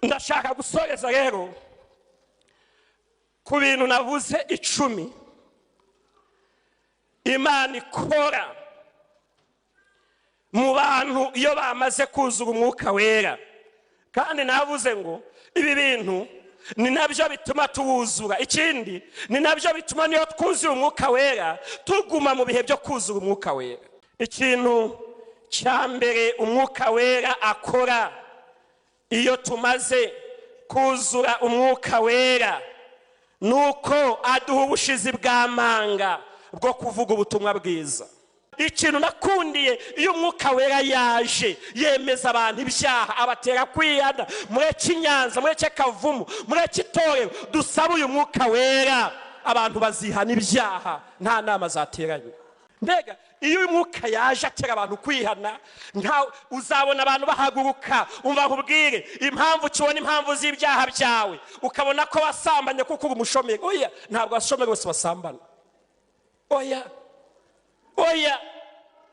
Ndashaka gusoreza rero ku bintu navuze 10 Imana ikora mu bantu iyo bamaze kuzura umwuka wera. Kandi navuze ngo ibi bintu ni nabyo bituma tuwuzura. Ikindi ni nabyo bituma niyo twuzuye umwuka wera tuguma mu bihe byo kuzura umwuka wera. Ikintu cya mbere umwuka wera akora iyo tumaze kuzura umwuka wera nuko aduha ubushizi bw'amanga bwo kuvuga ubutumwa bwiza. Ikintu nakundiye iyo umwuka wera yaje yemeza abantu ibyaha, abatera kwihana. Mureke Nyanza, mureke Kavumu, mureke itorero, dusabe uyu mwuka wera, abantu bazihana ibyaha nta nama zateranye. Mbega iyo uyu mwuka yaje atera abantu kwihana, nta uzabona abantu bahaguruka. Umva nkubwire impamvu ukibona impamvu z'ibyaha byawe, ukabona ko wasambanye kuko uri umushomeri. Oya, ntabwo abashomeri bose basambana. Oya, oya.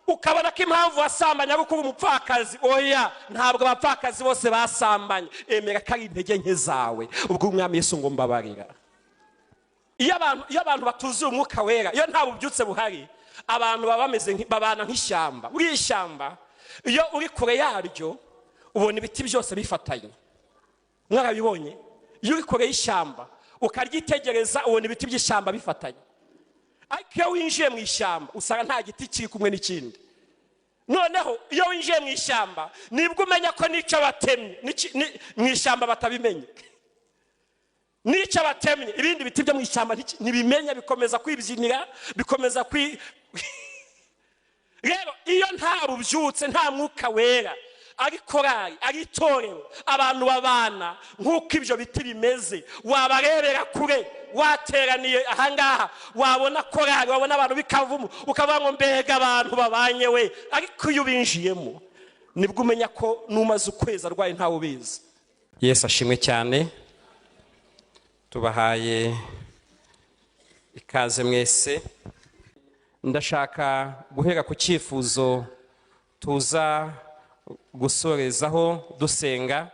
Ukabona ko impamvu wasambanye ari uko uri umupfakazi. Oya, ntabwo abapfakazi bose basambanye. Emera ko ari intege nke zawe, ubwo umwami Yesu ngo mbabarira. Iyo abantu batuzuye umwuka wera, iyo nta bubyutse buhari, abantu baba bameze babana nk'ishyamba. Uri ishyamba, iyo uri kure yaryo ubona ibiti byose bifatanye. Mwarabibonye? Iyo uri kure y'ishyamba ukaryitegereza ubona ibiti by'ishyamba bifatanye. Ariko iyo winjiye mu ishyamba usanga nta giti kiri kumwe n'ikindi. Noneho iyo winjiye mu ishyamba nibwo umenya ko n'icyo batemye mu ishyamba batabimenye. N'icyo batemye ibindi biti byo mu ishyamba ntibimenya, bikomeza kwibyinira, bikomeza kwi. Rero iyo nta bubyutse, nta mwuka wera, ari korali, ari itorero, abantu babana nk'uko ibyo biti bimeze. Wabarebera kure, wateraniye ahangaha, wabona korali, wabona abantu b'Ikavumu, ukavuga ngo mbega abantu babanye we. Ariko iyo ubinjiyemo nibwo umenya ko numaze ukwezi arwaye ntawe ubizi. Yesu ashimwe cyane. Tubahaye ikaze mwese. Ndashaka guhera ku cyifuzo tuza gusorezaho dusenga,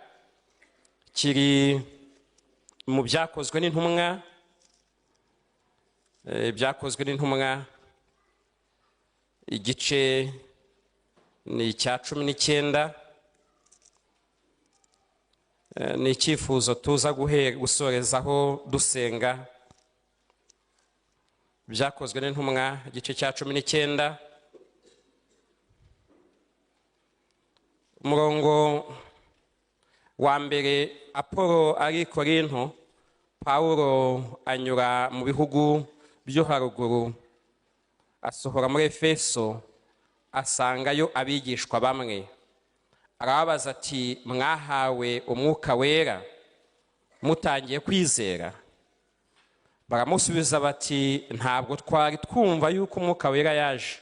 kiri mu byakozwe n'intumwa. Byakozwe n'intumwa igice ni icya 19. Ni icyifuzo tuza gusorezaho dusenga. Byakozwe n'intumwa igice cya 19, umurongo wa mbere. Apolo ari Korinto, Paulo anyura mu bihugu byo haruguru, asohora muri Efeso, asangayo abigishwa bamwe. Arababaza ati mwahawe umwuka wera mutangiye kwizera? Baramusubiza bati ntabwo twari twumva yuko umwuka wera yaje.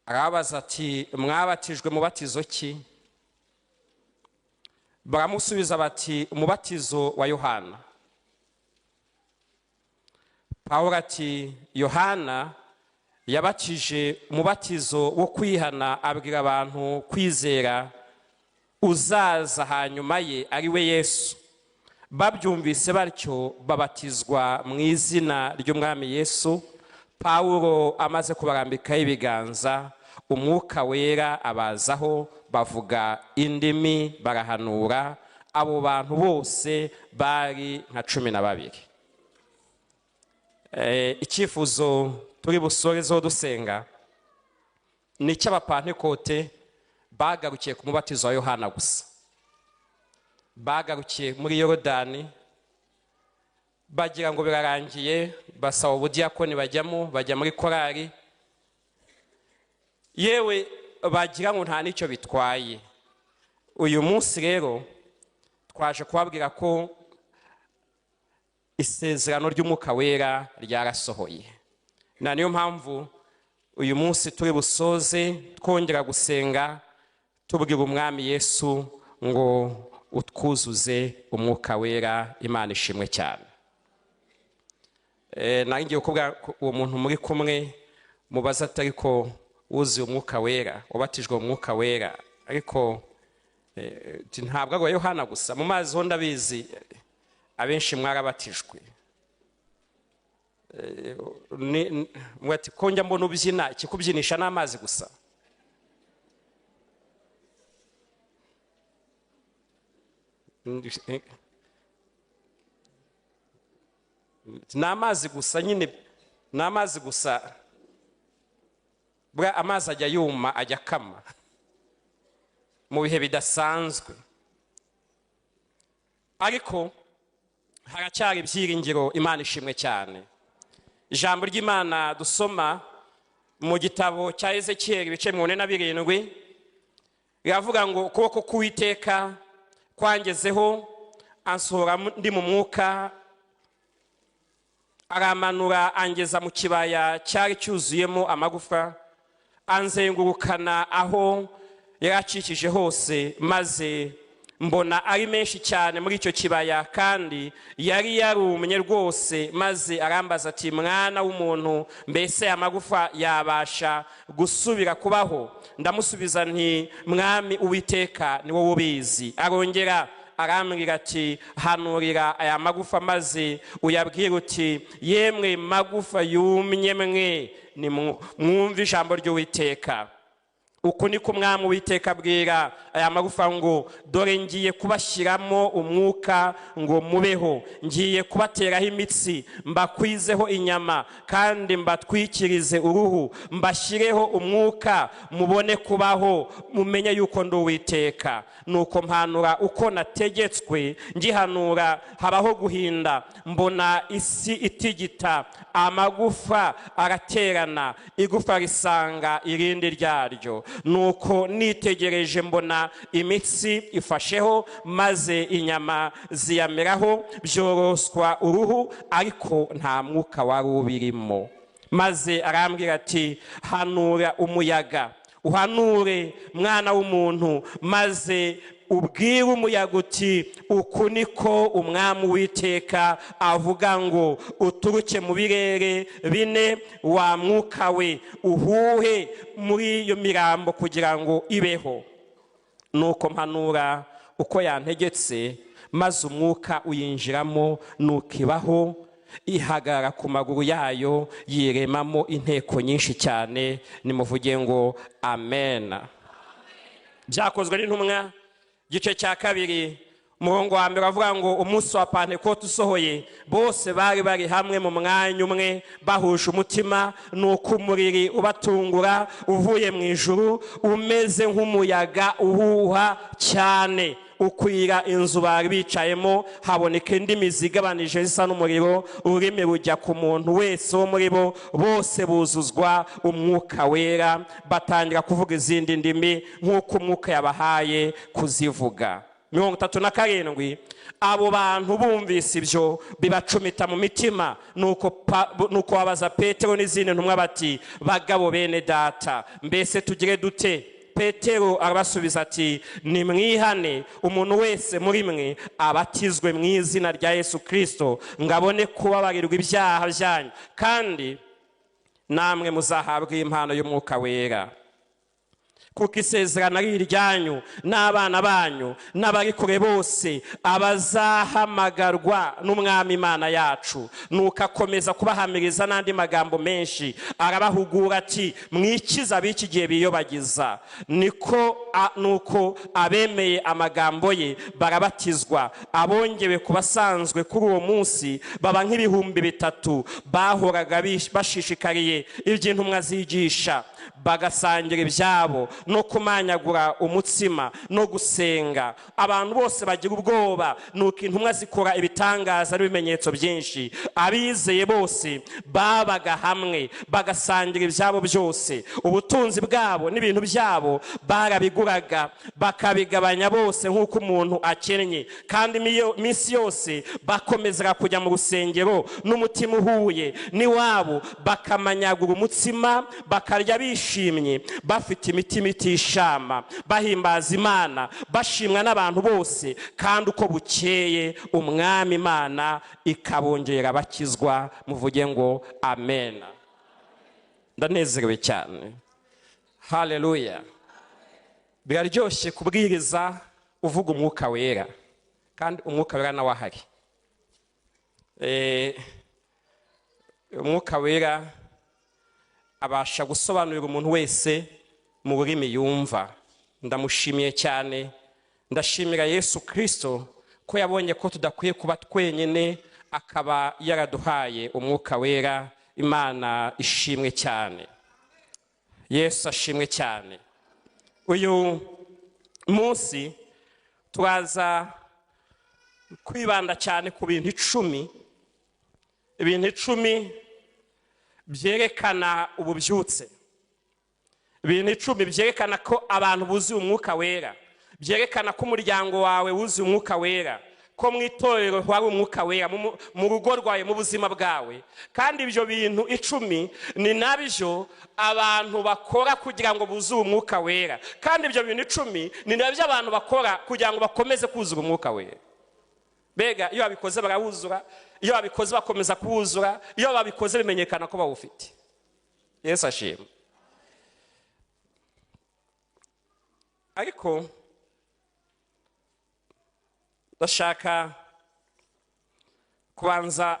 Arababaza ati mwabatijwe mubatizo ki? Baramusubiza bati umubatizo wa Yohana. Pawulo ati Yohana yabatije umubatizo wo kwihana, abwira abantu kwizera uzaza hanyuma ye ari we Yesu. Babyumvise batyo babatizwa mu izina ry'umwami Yesu. Pawulo amaze kubarambikaho ibiganza, umwuka wera abazaho, bavuga indimi barahanura. Abo bantu bose bari nka 12. Icyifuzo turi busorezeho dusenga ni icy'abapantekote bagarukiye ku mubatizo wa Yohana gusa. Bagarukiye muri Yorodani bagira ngo birarangiye, basaba ubudiyakoni bajyamo, bajya muri korali, yewe bagira ngo nta n'icyo bitwaye. Uyu munsi rero twaje kubabwira ko isezerano ry'umwuka wera ryarasohoye. Na niyo mpamvu uyu munsi turi busoze twongera gusenga tubwira umwami Yesu ngo utwuzuze umwuka wera. Imana ishimwe cyane. Nari ngiye kukubwira uwo muntu muri kumwe mubaza atari ko wuzuye umwuka wera, wabatijwe umwuka wera, ariko Ntabwo ari Yohana gusa, mu mazi ho ndabizi abenshi mwarabatijwe. Ko njya mbona ubyina, ikikubyinisha n'amazi gusa. Ni amazi gusa nyine, ni amazi gusa. Bwa amazi ajya yuma, ajya akama mu bihe bidasanzwe. Ariko haracyari ibyiringiro. Imana ishimwe cyane. Ijambo ry'Imana dusoma mu gitabo cya Ezekiyeli ibice 47 riravuga ngo ukuboko k'Uwiteka kwangezeho, ansohora ndi mu mwuka, aramanura angeza mu kibaya cyari cyuzuyemo amagufa, anzengurukana aho yari akikije hose, maze mbona ari menshi cyane muri icyo kibaya, kandi yari yarumye rwose. Maze arambaza ati: "Mwana w'umuntu, mbese amagufa yabasha gusubira kubaho?" Ndamusubiza nti: "Mwami Uwiteka, ni wowe ubizi." Arongera arambwira ati: "Hanurira aya magufa, maze uyabwire uti: 'Yemwe magufa yumye mwe, mwumve ijambo ry'Uwiteka. Uku niko Umwami Uwiteka abwira aya magufa ngo: Dore ngiye kubashyiramo umwuka ngo mubeho, ngiye kubateraho imitsi, mbakwizeho inyama, kandi mbatwikirize uruhu, mbashyireho umwuka mubone kubaho, mumenye yuko ndi Uwiteka.' Nuko mpanura uko nategetswe. Ngihanura habaho guhinda, mbona isi itigita, amagufa araterana, igufa risanga irindi ryaryo. Nuko nitegereje mbona imitsi ifasheho, maze inyama ziyameraho, byoroswa uruhu, ariko nta mwuka wari ubirimo. Maze arambwira ati: 'Hanura umuyaga, uhanure, mwana w'umuntu, maze ubwire umuyaga uti: Uku niko Umwami Uwiteka avuga ngo: Uturuke mu birere bine, wa mwuka we, uhuhe muri iyo mirambo kugira ngo ibeho.' Nuko mpanura uko yantegetse, maze umwuka uyinjiramo, nuko ibaho, ihagarara ku maguru yayo, yiremamo inteko nyinshi cyane." Nimuvuge ngo amen. Byakozwe n'Intumwa igice cya 2, umurongo wa 1 avuga ngo umunsi wa Pantekote usohoye, bose bari bari hamwe mu mwanya umwe, bahuje umutima. Nuko umuriri ubatungura uvuye mu ijuru, umeze nk'umuyaga uhuha cyane, ukwira inzu bari bicayemo. Haboneka indimi zigabanije zisa n'umuriro, ururimi rujya ku muntu wese wo muri bo. Bose buzuzwa Umwuka Wera, batangira kuvuga izindi ndimi nk'uko Umwuka yabahaye kuzivuga. 37, abo bantu bumvise ibyo bibacumita mu mitima, nuko babaza Petero n'izindi ntumwa bati: "Bagabo bene data, mbese tugire dute?" Petero arabasubiza ati: "Nimwihane, umuntu wese muri mwe abatizwe mu izina rya Yesu Kristo, ngo abone kubabarirwa ibyaha byanyu, kandi namwe muzahabwa impano y'Umwuka Wera, kuko isezerano ari iryanyu n'abana banyu n'abari kure bose, abazahamagarwa n'Umwami Imana yacu." Nuko akomeza kubahamiriza n'andi magambo menshi, arabahugura ati: "Mwikiza ab'iki gihe biyobagiza." Niko nuko abemeye amagambo ye barabatizwa. Abongewe ku basanzwe kuri uwo munsi baba nk'3,000. Bahoraga bashishikariye iby'intumwa zigisha, bagasangira ibyabo no kumanyagura umutsima no gusenga. Abantu bose bagira ubwoba, nuko intumwa zikora ibitangaza n'ibimenyetso byinshi. Abizeye bose babaga hamwe, bagasangira ibyabo byose. Ubutunzi bwabo n'ibintu byabo barabiguraga, bakabigabanya bose nk'uko umuntu akennye. Kandi iminsi yose bakomeza kujya mu rusengero n'umutima uhuye n'iwabo, bakamanyagura umutsima, bakarya bishimye, bafite imitima itishama, bahimbaza Imana, bashimwa n'abantu bose. Kandi uko bukeye Umwami Imana ikabongera bakizwa. Muvuge ngo amen. Ndanezerewe cyane, haleluya. Biraryoshye kubwiriza uvuga umwuka wera, kandi umwuka wera nawe ahari. Umwuka wera abasha gusobanurira umuntu wese mu rurimi yumva. Ndamushimiye cyane, ndashimira Yesu Kristo ko yabonye ko tudakwiye kuba twenyine, akaba yaraduhaye umwuka wera. Imana ishimwe cyane, Yesu ashimwe cyane. Uyu munsi turaza kwibanda cyane ku bintu 10, ibintu 10 byerekana ububyutse, ibintu 10 byerekana ko abantu buzuye umwuka wera, byerekana ko umuryango wawe wuzuye umwuka wera, ko mu itorero wari umwuka wera, mu rugo rwawe, mu buzima bwawe. Kandi ibyo bintu 10 ni nabyo abantu bakora kugira ngo buzuye umwuka wera, kandi ibyo bintu 10 ni nabyo abantu bakora kugira ngo bakomeze kuzura umwuka wera. Bega iyo babikoze barawuzura, iyo babikoze bakomeza kuwuzura, iyo babikoze bimenyekana ko bawufite. Yesu ashimwe. Ariko ndashaka kubanza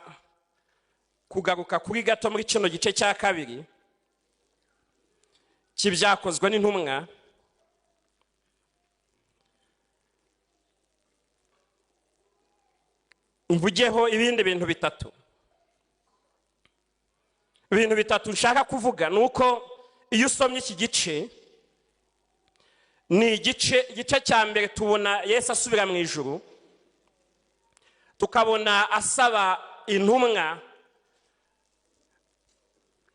kugaruka kuri gato muri kino gice cya 2 cy'ibyakozwe n'intumwa. Mvugeho ibindi bintu bitatu. Ibintu bitatu nshaka kuvuga nuko iyo usomye iki gice, ni igice cya mbere tubona Yesu asubira mu ijuru, tukabona asaba intumwa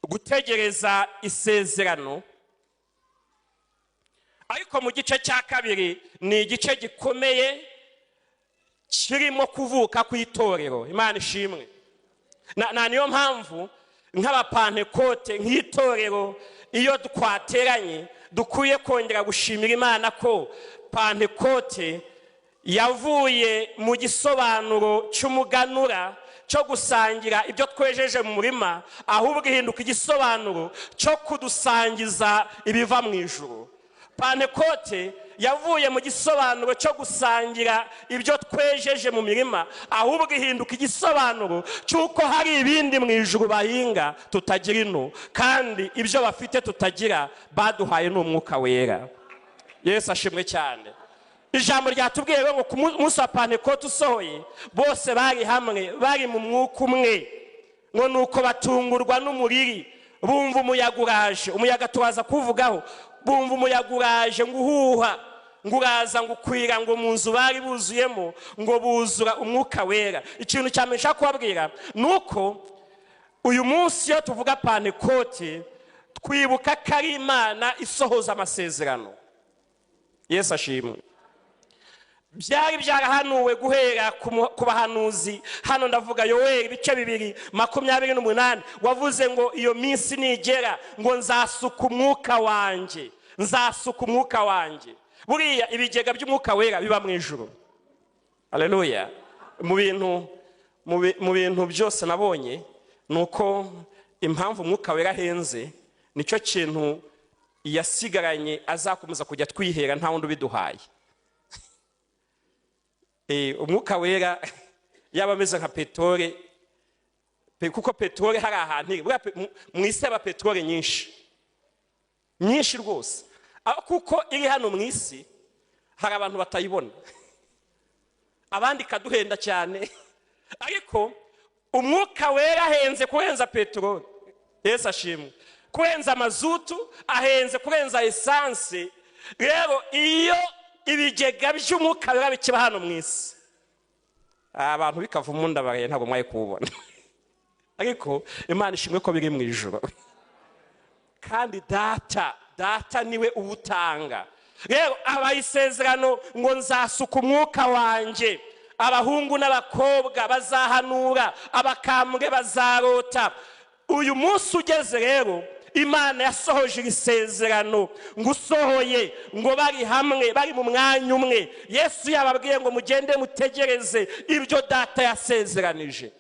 gutegereza isezerano. Ariko mu gice cya 2 ni igice gikomeye kirimo kuvuka ku itorero. Imana ishimwe. Na niyo mpamvu nk'abapantekote, nk'itorero, iyo twateranye dukwiye kongera gushimira Imana ko Pantekote yavuye mu gisobanuro cy'umuganura cyo gusangira ibyo twejeje mu murima, ahubwo ihinduka igisobanuro cyo kudusangiza ibiva mu ijuru. Pantekote yavuye mu gisobanuro cyo gusangira ibyo twejeje mu mirima, ahubwo ihinduka igisobanuro cy'uko hari ibindi mu ijuru bahinga tutagira ino, kandi ibyo bafite tutagira baduhaye n'umwuka wera. Yesu ashimwe cyane. Ijambo ryatubwiye ngo ku munsi wa Pantekote usohoye, bose bari hamwe, bari mu mwuka umwe, ngo nuko batungurwa n'umuriri, bumva umuyaga uraje. Umuyaga tuwaza kuvugaho. Bumva umuyaga uraje ngo uhuha, ngo uraza ngo ukwira ngo mu nzu bari buzuyemo, ngo buzura umwuka wera. Ikintu cya mbere nshaka kubabwira nuko uyu munsi iyo tuvuga Pantekote twibuka ko ari Imana isohoza amasezerano. Yesu ashimwe. Byari byarahanuwe guhera ku bahanuzi. Hano ndavuga Yoweri ibice 2:28 wavuze ngo iyo minsi nigera ngo nzasuka umwuka wanjye, nzasuka umwuka wanjye. Buriya ibigega by'umwuka wera biba mu ijuru. Haleluya. Mu bintu byose nabonye nuko impamvu umwuka wera ahenze nicyo kintu yasigaranye azakomeza kujya twihera nta wundi ubiduhaye. Umwuka wera yaba ameze nka peteroli, kuko peteroli hari ahantu mu isi haba peteroli nyinshi nyinshi rwose, kuko iri hano mu isi hari abantu batayibona, abandi ikaduhenda cyane. Ariko umwuka wera ahenze kurenza peteroli. Yesu ashimwe. Kurenza mazutu, ahenze kurenza esanse. Rero iyo ibigega by'umwuka wera bikiba hano mu isi, abantu bikavuma ndabaraye ntabwo mwaye kuwubona. Ariko Imana ishimwe ko biri mu ijuru, kandi data niwe uwutanga. Rero abayisezerano ngo nzasuka umwuka wanjye, abahungu n'abakobwa bazahanura, abakambwe bazarota. Uyu munsi ugeze rero Imana yasohoje isezerano ngo usohoye, ngo bari hamwe, bari mu mwanya umwe. Yesu yababwiye ngo mugende mutegereze ibyo data yasezeranije.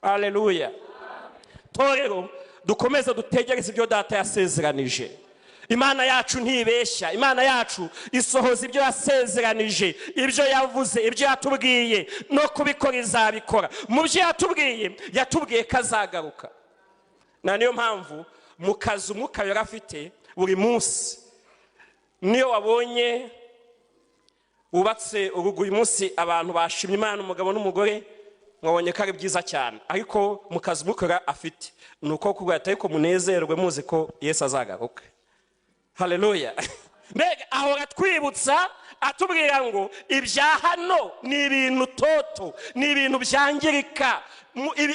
Haleluya. Torero dukomeze dutegereze ibyo data yasezeranije. Imana yacu ntibeshya, Imana yacu isohoza ibyo yasezeranije, ibyo yavuze, ibyo yatubwiye, no kubikora izabikora. Mu byo yatubwiye, yatubwiye ko azagaruka. Na niyo mpamvu mu kazi Umwuka Wera afite buri munsi, niyo wabonye wubatse urugo uyu munsi, abantu bashimye Imana, umugabo n'umugore, mwabonye ko ari byiza cyane, ariko mu kazi Umwuka Wera afite ni uko kubwira ati ariko munezerwe muzi ko Yesu azagaruka. Haleluya. Mbega ahora twibutsa atubwira ngo ibya hano ni ibintu toto, ni ibintu byangirika.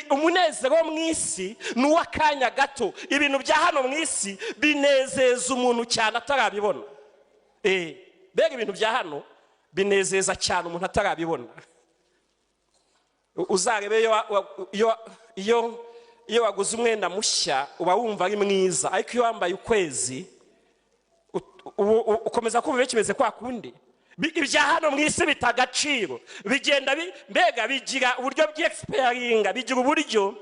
Umunezero wo mu isi ni uw'akanya gato. Ibintu bya hano mu isi binezeza umuntu cyane atarabibona. Mbega ibintu bya hano binezeza cyane umuntu atarabibona. Uzarebe iyo waguze umwenda mushya uba wumva ari mwiza, ariko iyo wambaye ukwezi ukomeza kumva bikimeze kwa kundi. Ibya hano mu isi bita agaciro, bigenda mbega bigira uburyo by'expiringa, bigira uburyo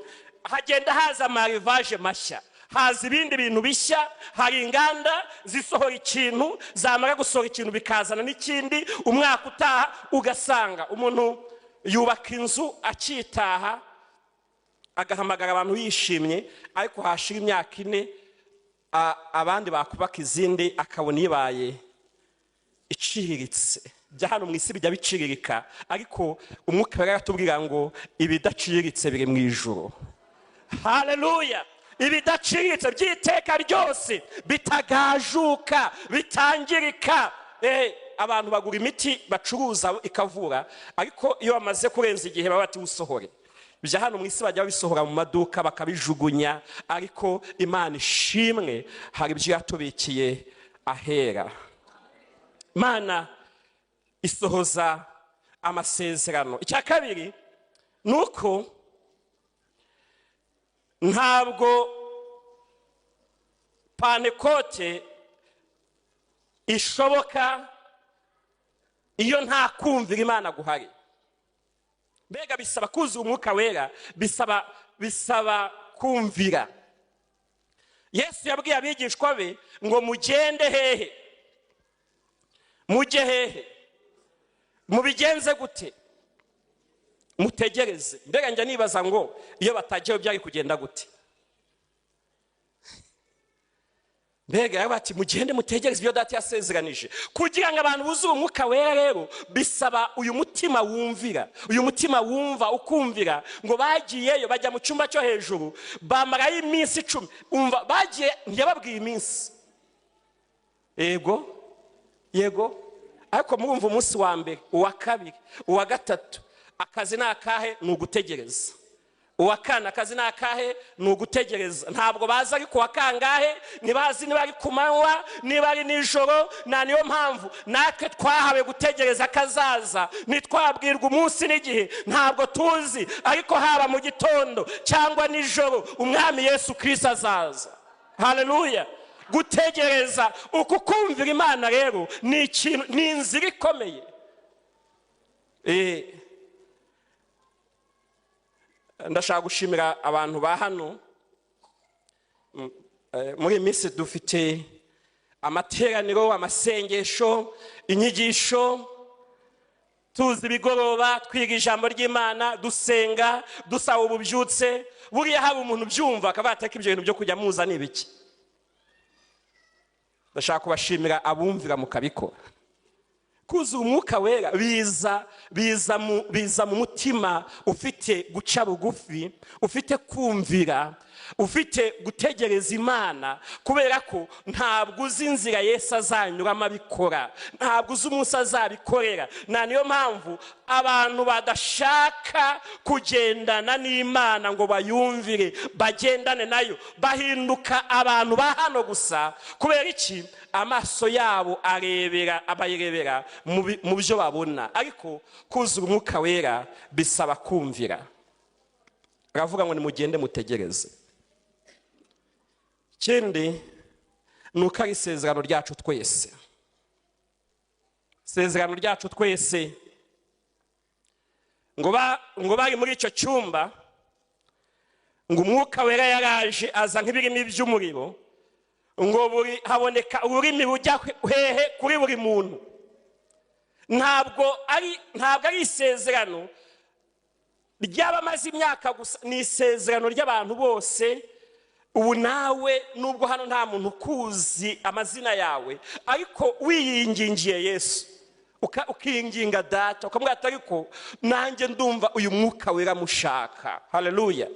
hagenda haza amarivage mashya, haza ibindi bintu bishya, hari inganda zisohora ikintu, zamara gusohora ikintu bikazana n'ikindi. Umwaka utaha ugasanga umuntu yubaka inzu akitaha, agahamagara abantu yishimye, ariko hashira imyaka 4 abandi bakubaka izindi akabona ibaye iciriritse. Bya hano mu isi bijya biciririka, ariko Umwuka Wera aratubwira ngo ibidaciriritse biri mu ijuru. Haleluya. Ibidaciriritse by'iteka ryose, bitagajuka, bitangirika. Abantu bagura imiti bacuruza ikavura, ariko iyo bamaze kurenza igihe baba bati usohore. Bya hano mu isi bajya babisohora mu maduka bakabijugunya, ariko Imana ishimwe hari ibyo yatubikiye ahera. Imana isohoza amasezerano. Icya kabiri nuko ntabwo Pantekote ishoboka iyo nta kumvira Imana guhari. Mbega bisaba kuzuza Umwuka Wera, bisaba kumvira. Yesu yabwiye abigishwa be ngo mugende hehe, mujye hehe, mubigenze gute, mutegereze. Mbega njya nibaza ngo iyo batagiyeyo byari kugenda gute? Mbega yaravuze ati mugende mutegereze ibyo Data yasezeranije. Kugira ngo abantu buzuye Umwuka Wera rero bisaba uyu mutima wumvira, uyu mutima wumva ukumvira. Ngo bagiyeyo bajya mu cyumba cyo hejuru bamarayo iminsi 10. Umva bagiye, ntiyababwiye iminsi. Yego yego, ariko murumva umunsi wa mbere, uwa kabiri, uwa gatatu, akazi ni akahe? Ni ugutegereza. Uwa kane akazi ni akahe? Ni ugutegereza. Ntabwo bazi ari kuwa kangahe, ntibazi niba ari ku manywa, niba ari nijoro. Na niyo mpamvu natwe twahawe gutegereza akazaza, ntitwabwirwa umunsi n'igihe, ntabwo tuzi, ariko haba mu gitondo cyangwa nijoro Umwami Yesu Kristo azaza. Haleluya. Gutegereza, uku kumvira Imana rero ni ikintu, ni inzira ikomeye. Ndashaka gushimira abantu ba hano. Muri iyi minsi dufite amateraniro, amasengesho, inyigisho, tuzi ibigoroba, twiga ijambo ry'Imana, dusenga, dusaba ububyutse. Buriya haba umuntu ubyumva akaba yateka ibyo bintu byo kujya muza ni ibiki. Ndashaka kubashimira abumvira mukabikora. Kuzuza Umwuka Wera biza mu mutima ufite guca bugufi, ufite kumvira, ufite gutegereza Imana, kubera ko ntabwo uzi inzira Yesu azanyuramo abikora, ntabwo uzi umunsi azabikorera. Na niyo mpamvu abantu badashaka kugendana n'Imana ngo bayumvire, bagendane nayo, bahinduka abantu ba hano gusa. Kubera iki? Amaso yabo arebera, abayirebera mu byo babona. Ariko kuzura Umwuka Wera bisaba kumvira. Aravuga ngo nimugende mutegereze. Ikindi ni uko ari isezerano ryacu twese, isezerano ryacu twese. Ngo bari muri icyo cyumba, ngo Umwuka Wera yaraje aza nk'ibirimi by'umuriro, Ngo buri haboneka ururimi rujya hehe? Kuri buri muntu. Ntabwo ari isezerano ry'abamaze imyaka gusa, ni isezerano ry'abantu bose. Ubu nawe, nubwo hano nta muntu ukuzi amazina yawe, ariko wiyingingiye Yesu, ukinginga Data, ukamubwira ati: "Ariko nanjye ndumva uyu Mwuka Wera mushaka." Haleluya!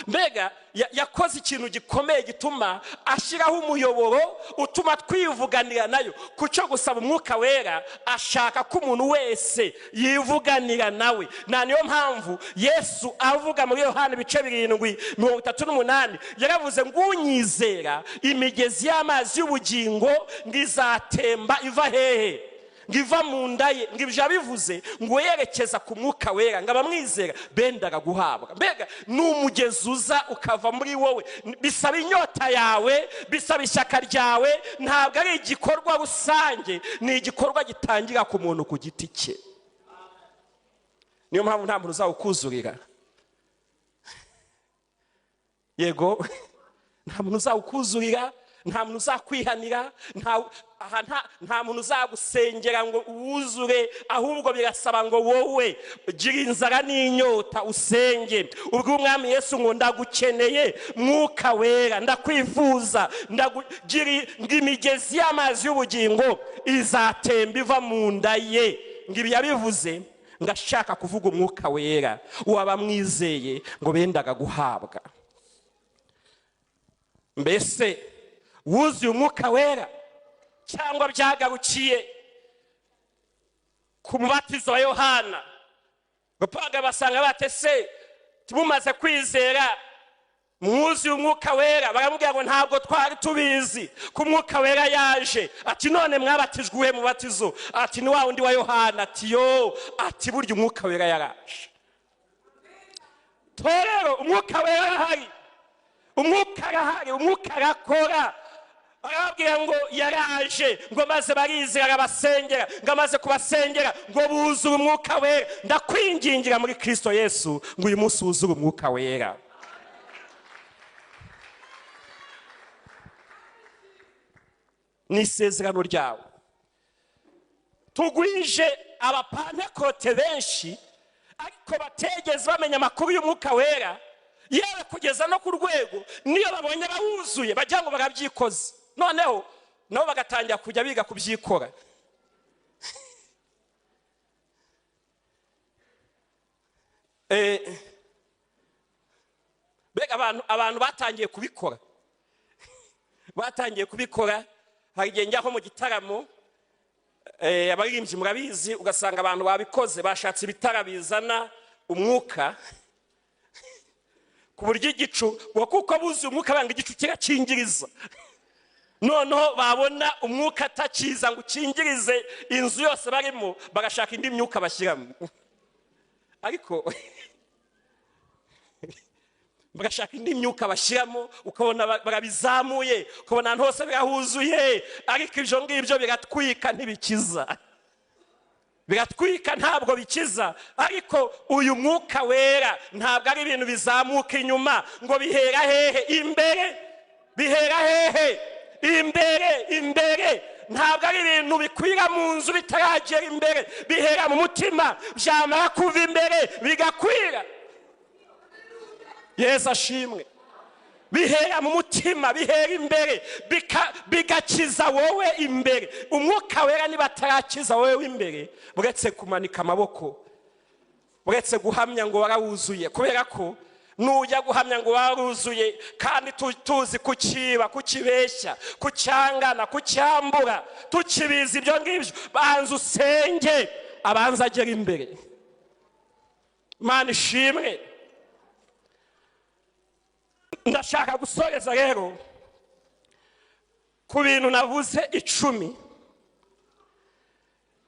Mbega yakoze ikintu gikomeye gituma ashyiraho umuyoboro utuma twivuganira nayo. Ku cyo gusaba Umwuka Wera, ashaka ko umuntu wese yivuganira nawe. Na niyo mpamvu Yesu avuga muri Yohani ibice 7:38, yaravuze ngo: "Unyizera, imigezi y'amazi y'ubugingo ngo izatemba iva hehe?" Ngo iva mu nda ye. Ngo ibyo yabivuze ngo yerekeza ku Mwuka Wera, ngo abamwizera bendaga guhabwa. Mbega ni umugezi uza ukava muri wowe. Bisaba inyota yawe, bisaba ishyaka ryawe. Ntabwo ari igikorwa rusange, ni igikorwa gitangira ku muntu ku giti cye. Niyo mpamvu nta muntu uzawukuzurira. Yego, nta muntu uzawukuzurira, nta muntu uzakwihanira, nta muntu uzagusengera ngo wuzure. Ahubwo birasaba ngo wowe gira inzara n'inyota, usenge, ubwo Umwami Yesu ngo: "Ndagukeneye, Mwuka Wera, ndakwifuza." Ngo imigezi y'amazi y'ubugingo izatemba iva mu nda ye. Ngo ibi yabivuze ngo ashaka kuvuga Umwuka Wera w'abamwizeye ngo bendaga guhabwa. Mbese wuzuye Umwuka Wera, cyangwa byagarukiye ku mubatizo wa Yohana? Bapaga basanga batese mumaze kwizera mwuzuye Umwuka Wera? Baramubwira ngo: "Ntabwo twari tubizi ko Umwuka Wera yaje." Ati: "None mwabatijwe uwuhe mubatizo?" Ati: "Ni wa wundi wa Yohana." Ati: "Yo." Ati: "Burya Umwuka Wera yaraje." Torero, Umwuka Wera arahari, Umwuka arahari, Umwuka arakora. Arababwira ngo yaraje, ngo maze barizera, arabasengera, ngo amaze kubasengera ngo buzure Umwuka Wera. Ndakwingingira muri Kristo Yesu ngo uyu munsi wuzure Umwuka Wera. Ni isezerano ryawe. Tugwije Abapantekote benshi, ariko bategeze bamenya amakuru y'Umwuka Wera, yewe kugeza no ku rwego niyo babonye bawuzuye bagira ngo barabyikoze, noneho nabo bagatangira kujya biga kubyikora. Mbega abantu batangiye kubikora. Hari igihe njya nko mu gitaramo, abaririmbyi murabizi, ugasanga abantu babikoze, bashatse ibitara bizana umwuka ku buryo igicu, kuko buzuye umwuka banga igicu kirakingiriza. Noneho babona umwuka atakiza ngo ukingirize inzu yose barimo, bagashaka indi myuka bashyiramo, ariko bagashaka indi myuka bashyiramo, ukabona barabizamuye, ukabona ahantu hose birahuzuye. Ariko ibyo ngibyo biratwika, ntibikiza. Biratwika, ntabwo bikiza. Ariko uyu Mwuka Wera ntabwo ari ibintu bizamuka inyuma. Ngo bihera hehe? Imbere. Bihera hehe? Imbere, imbere. Ntabwo ari ibintu bikwira mu nzu bitaragera imbere. Bihera mu mutima, byamara kuva imbere bigakwira. Yesu ashimwe! Bihera mu mutima, bihera imbere, bigakiza wowe imbere. Umwuka Wera niba atarakiza wowe imbere, uretse kumanika amaboko, uretse guhamya ngo warawuzuye, kubera ko nujya guhamya ngo waruzuye kandi tuzi kukiba, kukibeshya, kucyangana, kucyambura, tukibizi ibyo ngibyo, banza usenge, abanza agera imbere. Imana ishimwe! Ndashaka gusoreza rero ku bintu navuze 10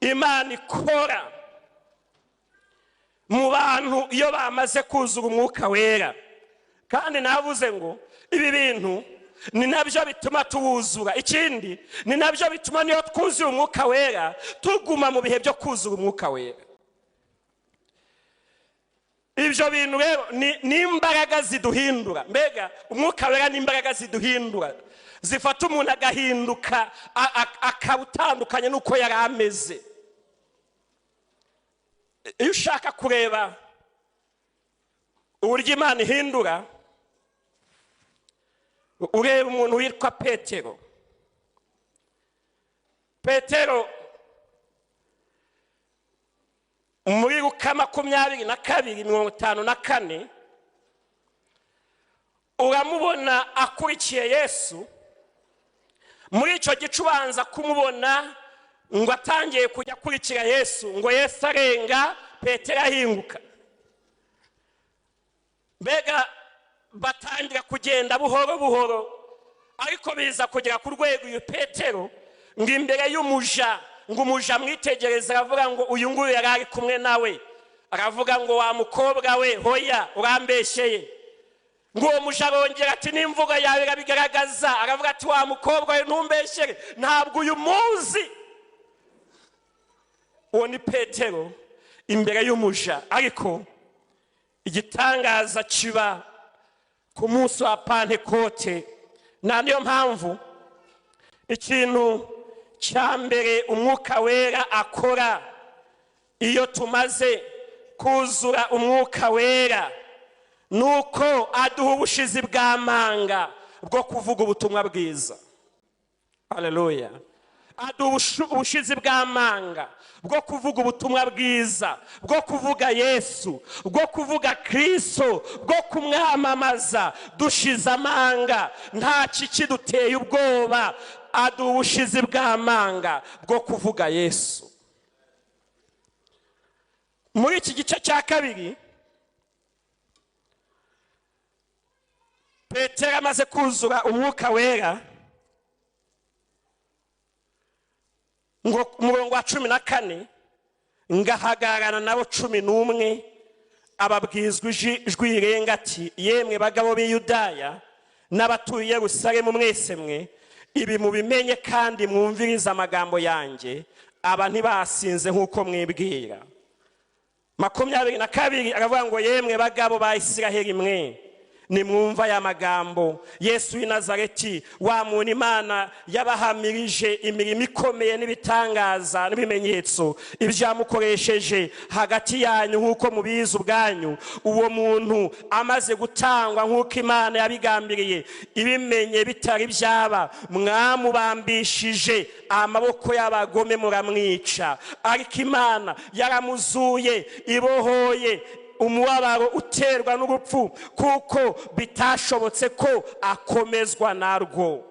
Imana ikora mu bantu iyo bamaze kuzura Umwuka Wera. Kandi navuze ngo ibi bintu ni nabyo bituma tuwuzura. Ikindi, ni nabyo bituma niyo twuzuye Umwuka Wera tuguma mu bihe byo kuzura Umwuka Wera. Ibyo bintu rero ni imbaraga ziduhindura. Mbega Umwuka Wera ni imbaraga ziduhindura. zifata umuntu agahinduka akaba utandukanye n'uko yari ameze. Iyo ushaka kureba uburyo Imana ihindura, ureba umuntu witwa Petero. Petero muri Luka 22:54 uramubona akurikiye Yesu. Muri icyo gice ubanza kumubona ngo atangiye kujya akurikira Yesu, ngo Yesu arenga, Petero ahinguka. Mbega batangira kugenda buhoro buhoro, ariko biza kugera ku rwego uyu Petero ngo imbere y'umuja, ngo umuja amwitegereza aravuga ngo uyu nguyu yari ari kumwe nawe, aravuga ngo wa mukobwa we hoya urambeshyeye. Ngo uwo muja arongera ati n'imvugo yawe irabigaragaza, aravuga ati wa mukobwa we ntumbeshyere, ntabwo uyu muzi. Uwo ni Petero imbere y'umuja. Ariko igitangaza kiba ku munsi wa Pantekote. Na niyo mpamvu ikintu cya mbere umwuka wera akora iyo tumaze kuzura umwuka wera, nuko aduha ubushizi bw'amanga bwo kuvuga ubutumwa bwiza. Haleluya. Aduha ubushizi bw'amanga bwo kuvuga ubutumwa bwiza, bwo kuvuga Yesu, bwo kuvuga Kristo, bwo kumwamamaza dushize amanga, nta kikiduteye ubwoba. Aduha ubushizi bw'amanga bwo kuvuga Yesu. Muri iki gice cya kabiri, Petero amaze kuzura umwuka wera, ngo umurongo wa 14, ngahagararana nabo 11, ababwizwa ijwi rirenga ati yemwe bagabo b'i Yudaya n'abatuye Yerusalemu mwese mwe, ibi mubimenye kandi mwumvirize amagambo yanjye, aba ntibasinze nk'uko mwibwira. 22 aravuga ngo yemwe bagabo ba Isiraheli mwe, nimwumva aya magambo, Yesu w'i Nazareti wa muntu Imana yabahamirije imirimo ikomeye n'ibitangaza n'ibimenyetso, ibyamukoresheje hagati yanyu nk'uko mubizi ubwanyu. Uwo muntu amaze gutangwa nk'uko Imana yabigambiriye, ibimenye bitari byaba, mwamubambishije amaboko y'abagome muramwica, ariko Imana yaramuzuye ibohoye umubabaro uterwa n'urupfu, kuko bitashobotse ko akomezwa narwo.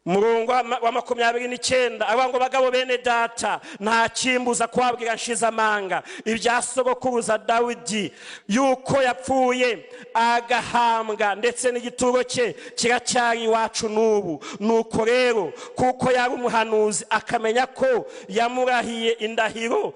Murongo wa 29 avuga ngo bagabo bene data, nta kimbuza kubabwira nshize amanga ibya sogokuruza Dawidi, yuko yapfuye agahambwa, ndetse n'igituro cye kiracyari iwacu n'ubu. Nuko rero kuko yari umuhanuzi akamenya ko yamurahiye indahiro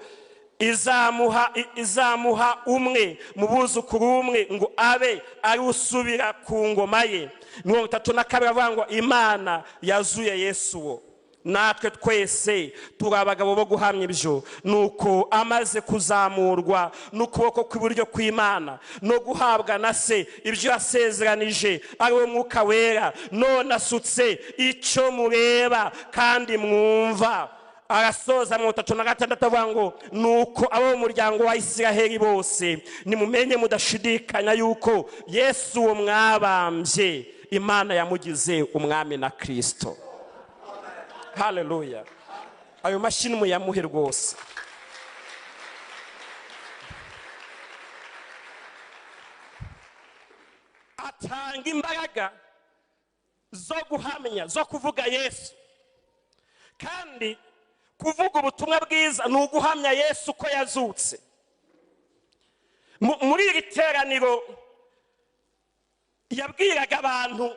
izamuha umwe mu buzukuru umwe ngo abe ari usubira ku ngoma ye. 32 avuga ngo Imana yazuye Yesu wo, natwe twese turi abagabo bo guhamya ibyo. Nuko amaze kuzamurwa n'ukuboko kw'iburyo kw'Imana no guhabwa na se ibyo yasezeranije ari we mwuka wera, none asutse icyo mureba kandi mwumva. Arasoza 36 avuga ngo nuko abo mu muryango wa Isiraheli bose nimumenye mudashidikanya yuko Yesu uwo mwabambye Imana yamugize umwami na Kristo. Haleluya. Ayo mashini muyamuhe rwose. Atanga imbaraga zo guhamya, zo kuvuga Yesu. Kandi kuvuga ubutumwa bwiza ni uguhamya Yesu ko yazutse. Muri iri teraniro yabwiraga abantu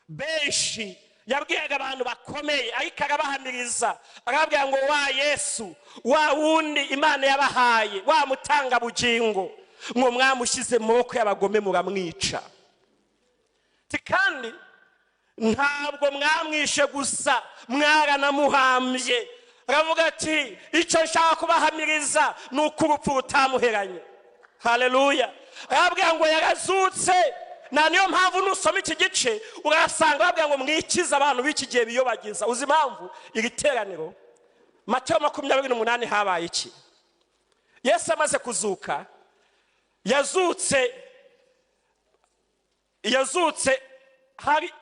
benshi, yabwiraga abantu bakomeye, ariko arabahamiriza, arababwira ngo wa Yesu wa wundi Imana yabahaye, wa mutanga bugingo, ngo mwamushyize mu maboko y'abagome muramwica. Kandi ntabwo mwamwishe gusa, mwaranamuhambye. Aravuga ati icyo nshaka kubahamiriza ni uko urupfu rutamuheranye. Haleluya. Arababwira ngo yarazutse. Na niyo mpamvu nusoma iki gice urasanga babwira ngo mwikize abantu b'iki gihe biyobagiza. Uzi impamvu iri teraniro? Matayo 28 habaye iki? Yesu amaze kuzuka, yazutse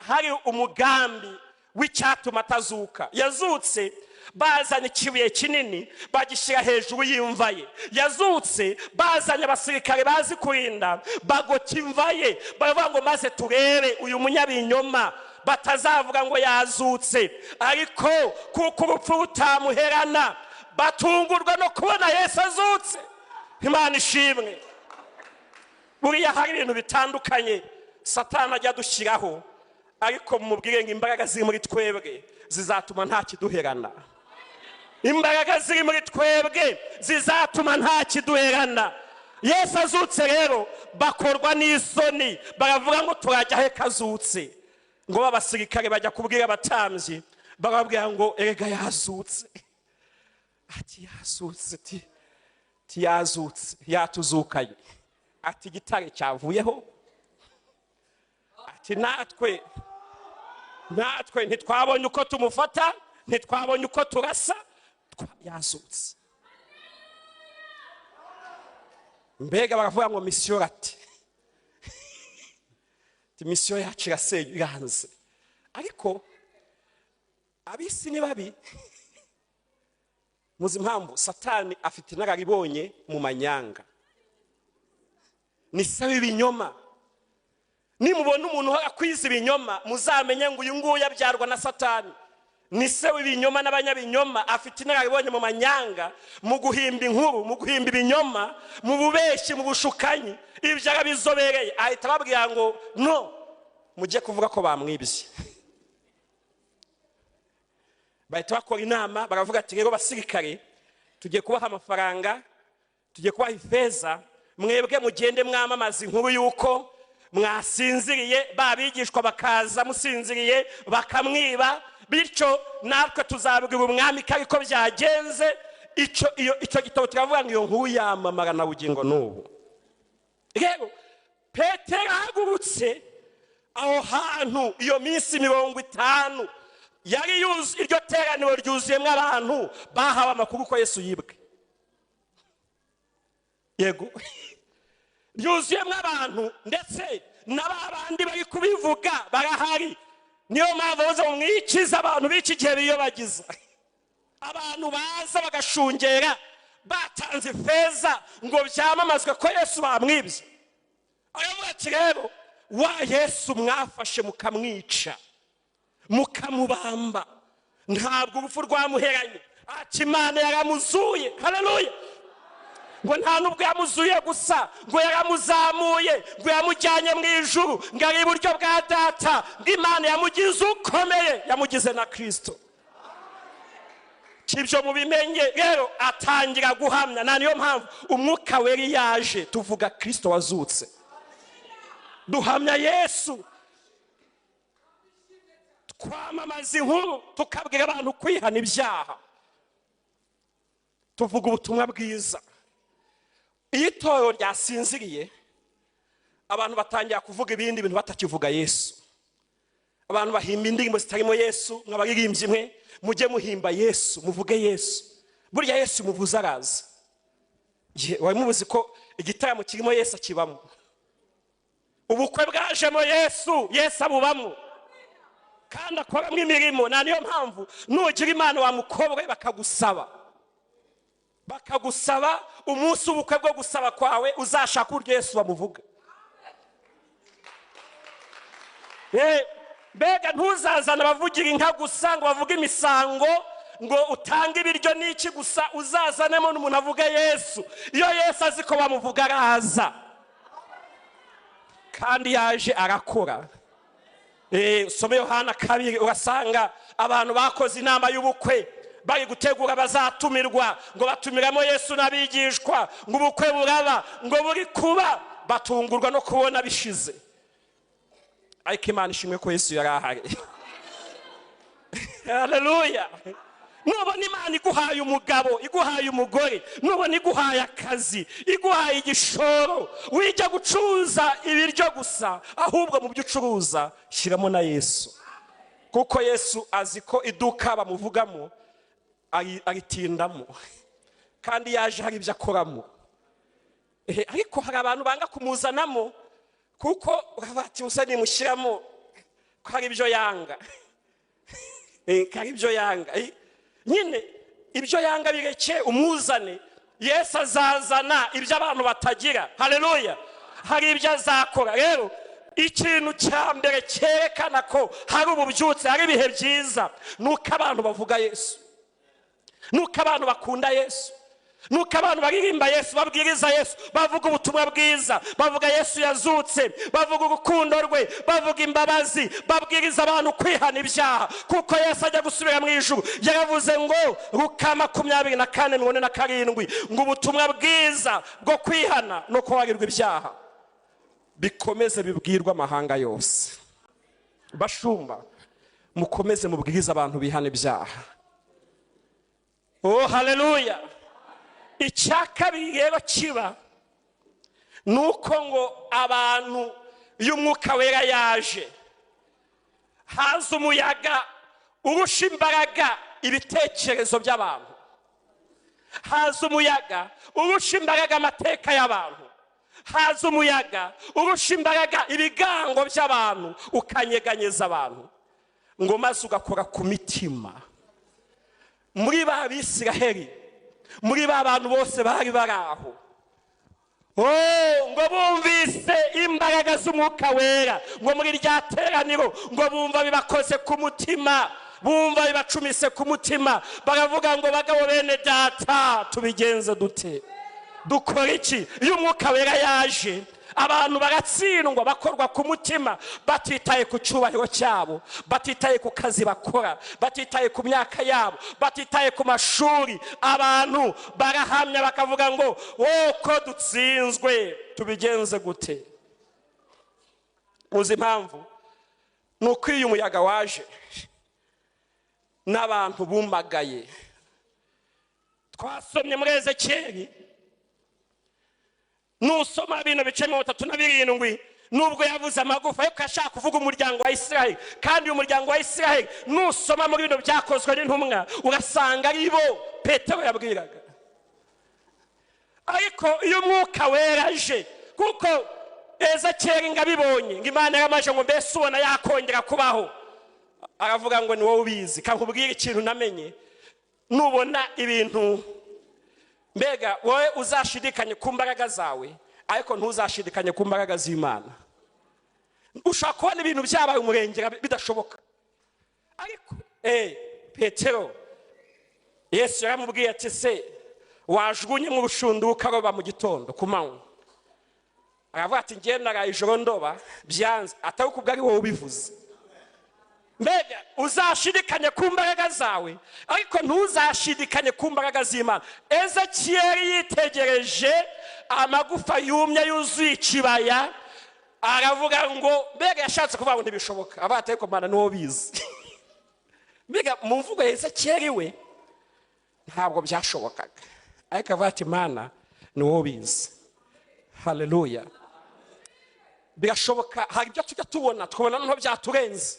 hari umugambi w'icyatuma atazuka. Yazutse bazanye ikibuye kinini bagishyira hejuru y'imva ye. Yazutse bazanye abasirikare bazi kurinda bagota imva ye, baravuga ngo maze turebe uyu munyabinyoma batazavuga ngo yazutse. Ariko kuko urupfu rutamuherana, batungurwa no kubona Yesu azutse. Imana ishimwe. Buriya hari ibintu bitandukanye Satani ajya adushyiraho, ariko mubwire ngo imbaraga ziri muri twebwe zizatuma nta kiduherana. Imbaraga ziri muri twebwe zizatuma nta kiduherana. Yesu azutse rero bakorwa n'isoni, baravuga ngo turajya he kazutse? Ngo abasirikare bajya kubwira abatambyi, barababwira ngo erega yazutse. Ati yazutse, ti yazutse, yatuzukanye. Ati igitare cyavuyeho. Ati natwe ntitwabonye uko tumufata, ntitwabonye uko turasa, yazutse. Mbega baravuga ngo misiyo ati misiyo yacu iranze. Ariko abisi ni babi. Muzi impamvu? Satani afite inararibonye mu manyanga, ni sawa ibinyoma. Nimubona umuntu uhora akwiza ibinyoma, muzamenye ngo uyu nguyu abyarwa na Satani. Ni se w'ibinyoma n'abanyabinyoma, afite inararibonye mu manyanga, mu guhimba inkuru, mu guhimba ibinyoma, mu bubeshyi, mu bushukanyi. Ibyo arabizobereye. Ahita ababwira ngo no mujye kuvuga ko bamwibye. Bahita bakora inama, baravuga ati rero basirikare, tugiye kubaha amafaranga, tugiye kubaha ifeza, mwebwe mugende mwamamaza inkuru yuko mwasinziriye, babigishwa bakaza musinziriye bakamwiba, bityo natwe tuzabwira umwami ko ariko byagenze. Icyo gitabo kiravuga ngo iyo nkuru yamamara na bugingo n'ubu. Rero Petero ahagurutse aho hantu iyo minsi 50 yari yuzuye, iryo teraniro ryuzuyemo abantu bahawe amakuru ko Yesu yibwe. Yego, ryuzuyemo abantu, ndetse n'abandi bari kubivuga barahari. Niyo mpamvu baza mwikiza abantu b'iki gihe biyobagiza. Abantu baza bagashungera batanze ifeza ngo byamamazwe ko Yesu bamwibye. Aravuga ati rero wa Yesu mwafashe mukamwica mukamubamba, ntabwo urupfu rwamuheranye. Ati Imana yaramuzuye. Haleluya. Ngo nta nubwo yamuzuye gusa, ngo yaramuzamuye, ngo yamujyanye mu ijuru, ngo ari iburyo bwa Data, ngo Imana yamugize ukomeye, yamugize na Kristo. Ibyo mubimenye. Rero atangira guhamya. Na niyo mpamvu umwuka wera yaje tuvuga Kristo wazutse, duhamya Yesu, twamamaza inkuru, tukabwira abantu kwihana ibyaha, tuvuga ubutumwa bwiza. Iyo itorero ryasinziriye, abantu batangira kuvuga ibindi bintu batakivuga Yesu. Abantu bahimba indirimbo zitarimo Yesu. Mwabaririmbyi mwe mujye muhimba Yesu, muvuge Yesu. Burya Yesu muvuze araza. Wari mubuzi ko igitaramo kirimo Yesu akibamo, ubukwe bwajemo Yesu, Yesu abubamo kandi akoramo imirimo. Na niyo mpamvu nugira Imana wa mukobwa bakagusa umunsi w'ubukwe bwo gusaba kwawe, uzashaka uburyo Yesu bamuvuga. Mbega ntuzazana abavugira inka gusa ngo bavuge imisango, ngo utange ibiryo n'iki gusa, uzazanemo n'umuntu avuga Yesu. Iyo Yesu azi ko bamuvuga araza, kandi yaje arakora. Usome Yohana 2 urasanga abantu bakoze inama y'ubukwe bari gutegura bazatumirwa, ngo batumiramo Yesu n'abigishwa, ngo ubukwe buraba, ngo buri kuba, batungurwa no kubona bishize. Ariko Imana ishimwe ko Yesu yari ahari. Haleluya. Nubona Imana iguhaye umugabo, iguhaye umugore, nubona iguhaye akazi, iguhaye igishoro, wijya gucuruza ibiryo gusa, ahubwo mu byo ucuruza shyiramo na Yesu. Kuko Yesu azi ko iduka bamuvugamo aritindamo, kandi yaje hari ibyo akoramo. Ariko hari abantu banga kumuzanamo kuko bati usa nimushyiramo ko hari ibyo yanga. Hari ibyo yanga nyine, ibyo yanga bireke umuzane. Yesu azazana ibyo abantu batagira. Haleluya. Hari ibyo azakora. Rero ikintu cya mbere cyerekana ko hari ububyutse, hari ibihe byiza, nuko abantu bavuga Yesu, nuko abantu bakunda Yesu, nuko abantu baririmba Yesu, babwiriza Yesu, bavuga ubutumwa bwiza, bavuga Yesu yazutse, bavuga urukundo rwe, bavuga imbabazi, babwiriza abantu kwihana ibyaha. Kuko Yesu ajya gusubira mu ijuru yaravuze ngo Luka 24:47 ngo ubutumwa bwiza bwo kwihana no kubabarirwa ibyaha bikomeze bibwirwa amahanga yose. Bashumba, mukomeze mubwirize abantu bihana ibyaha. Oh haleluya. Icya kabiri rero kiba nuko ngo abantu iyo umwuka wera yaje haza umuyaga urusha imbaraga ibitekerezo by'abantu, haza umuyaga urusha imbaraga amateka y'abantu, haza umuyaga urusha imbaraga ibigango by'abantu, ukanyeganyeza abantu, ngo maze ugakora ku mitima. Muri ba Bisiraheli, muri ba bantu bose bari baraho, ngo bumvise imbaraga z'umwuka wera, ngo muri rya teraniro ngo bumva bibakoze ku mutima, bumva bibacumise ku mutima, baravuga ngo bagabo bene data, tubigenze dute, dukora iki? Iyo umwuka wera yaje abantu baratsindwa, bakorwa ku mutima, batitaye ku cyubahiro cyabo, batitaye ku kazi bakora, batitaye ku myaka yabo, batitaye ku mashuri. Abantu barahamya bakavuga ngo ko dutsinzwe, tubigenze gute? Uzi impamvu? Nuko iyo umuyaga waje n'abantu bumagaye. Twasomye muri Ezekiyeli, nusoma bino bice 37, nubwo yavuze amagufa ariko ashaka kuvuga umuryango wa Isiraheli. Kandi uyu muryango wa Isiraheli nusoma muri bino byakozwe n'intumwa urasanga ari bo Petero yabwiraga. Ariko iyo umwuka wera aje, kuko Ezekiyeli ngabibonye ngo Imana yaramaje ngo mbese ubona yakongera kubaho, aravuga ngo ni wowe ubizi. Kankubwira ikintu namenye, nubona ibintu mbega wowe uzashidikanye ku mbaraga zawe, ariko ntuzashidikanye ku mbaraga z'Imana. Ushobora kubona ibintu byabaye umurengera bidashoboka, ariko Petero Yesu yaramubwiye ati se wajugunye mu rushundura ukaroba mu gitondo ku manywa? Aravuga ati ngiye naraye ijoro ndoba byanze, atari kubwo ari wowe ubivuze. Mbega uzashidikanye ku mbaraga zawe, ariko ntuzashidikanye ku mbaraga z'Imana. Ezekiyeli yitegereje amagufa yumye yuzuye ikibaya, aravuga ngo mbega yashatse kuvuga ngo ntibishoboka, avuga ati ariko Mana niwo bizi. Mbega mu mvugo ya Ezekiyeli we ntabwo byashobokaga, ariko avuga ati Mana niwo bizi. Haleluya. Birashoboka. Hari ibyo tujya tubona tukabona noneho byaturenze,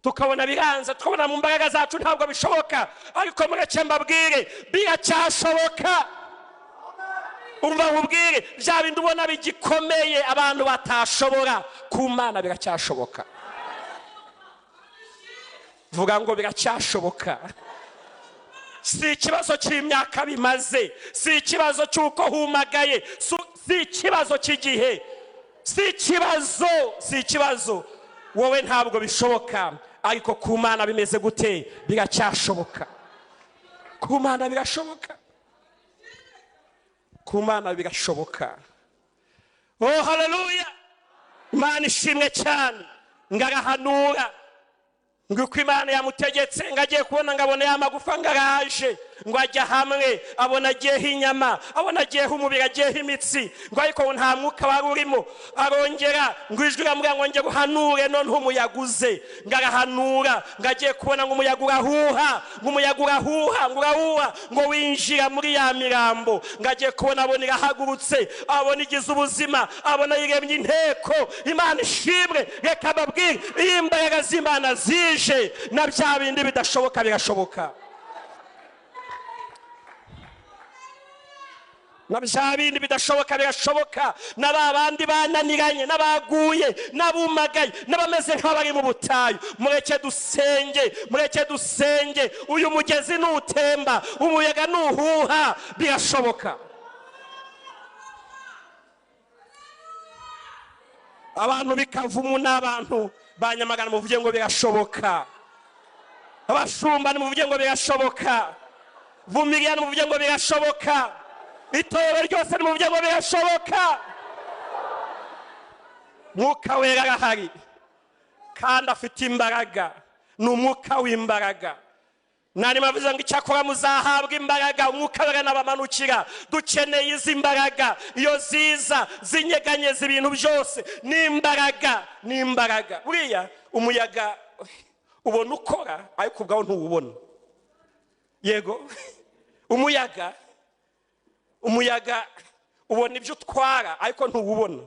tukabona biranze, tukabona mu mbaraga zacu ntabwo bishoboka, ariko mureke mbabwire biracyashoboka. Umva nkubwire, bya bindi ubona bigikomeye abantu batashobora, ku Mana biracyashoboka. Vuga ngo biracyashoboka. Si ikibazo cy'imyaka bimaze, si ikibazo cy'uko humagaye, si ikibazo cy'igihe, si ikibazo, si ikibazo. Wowe ntabwo bishoboka, ariko ku Mana bimeze gute? Biracyashoboka. Ku Mana birashoboka. Ku Mana birashoboka. Oh haleluya. Imana ishimwe cyane. Ngarahanura ngo uko Imana yamutegetse, ngagiye kubona ngabona ya magufa ngaraje. Ngo ajya hamwe abona agiyeho inyama, abona agiyeho umubiri, agiyeho imitsi, ngo ariko nta mwuka wari urimo. Arongera ngo ijwi riramubwira ngo njye guhanure none umuyaga uze. Ngo arahanura, ngo agiye kubona ngo umuyaga urahuha, ngo umuyaga urahuha, ngo urahuha, ngo winjira muri ya mirambo. Ngo agiye kubona abona irahagurutse, abona igize ubuzima, abona yiremye inteko. Imana ishimwe. Reka mbabwire, iyo imbaraga z'Imana zije, na bya bindi bidashoboka birashoboka. Na bya bindi bidashoboka birashoboka. Na ba bandi bananiranye, n'abaguye, n'abumagaye, n'abameze nk'abari mu butayu, mureke dusenge, mureke dusenge. Uyu mugezi nutemba, umuyaga nuhuha, birashoboka. Abantu bikavumu n'abantu banyamagana muvuge ngo birashoboka. Abashumba muvuge ngo birashoboka. Vumilia muvuge ngo birashoboka. Itorero ryose muvuge ngo birashoboka. Mwuka wera arahari kandi afite imbaraga, ni umwuka w'imbaraga. Nani mavuze ngo icyakora muzahabwa imbaraga, umwuka wera nabamanukira. Dukeneye izi mbaraga, iyo ziza zinyeganyeza ibintu byose. Ni imbaraga, ni imbaraga. Buriya umuyaga ubona ukora ariko ubwawo ntuwubona. Yego, umuyaga ubona ibyo utwara ariko ntuwubona.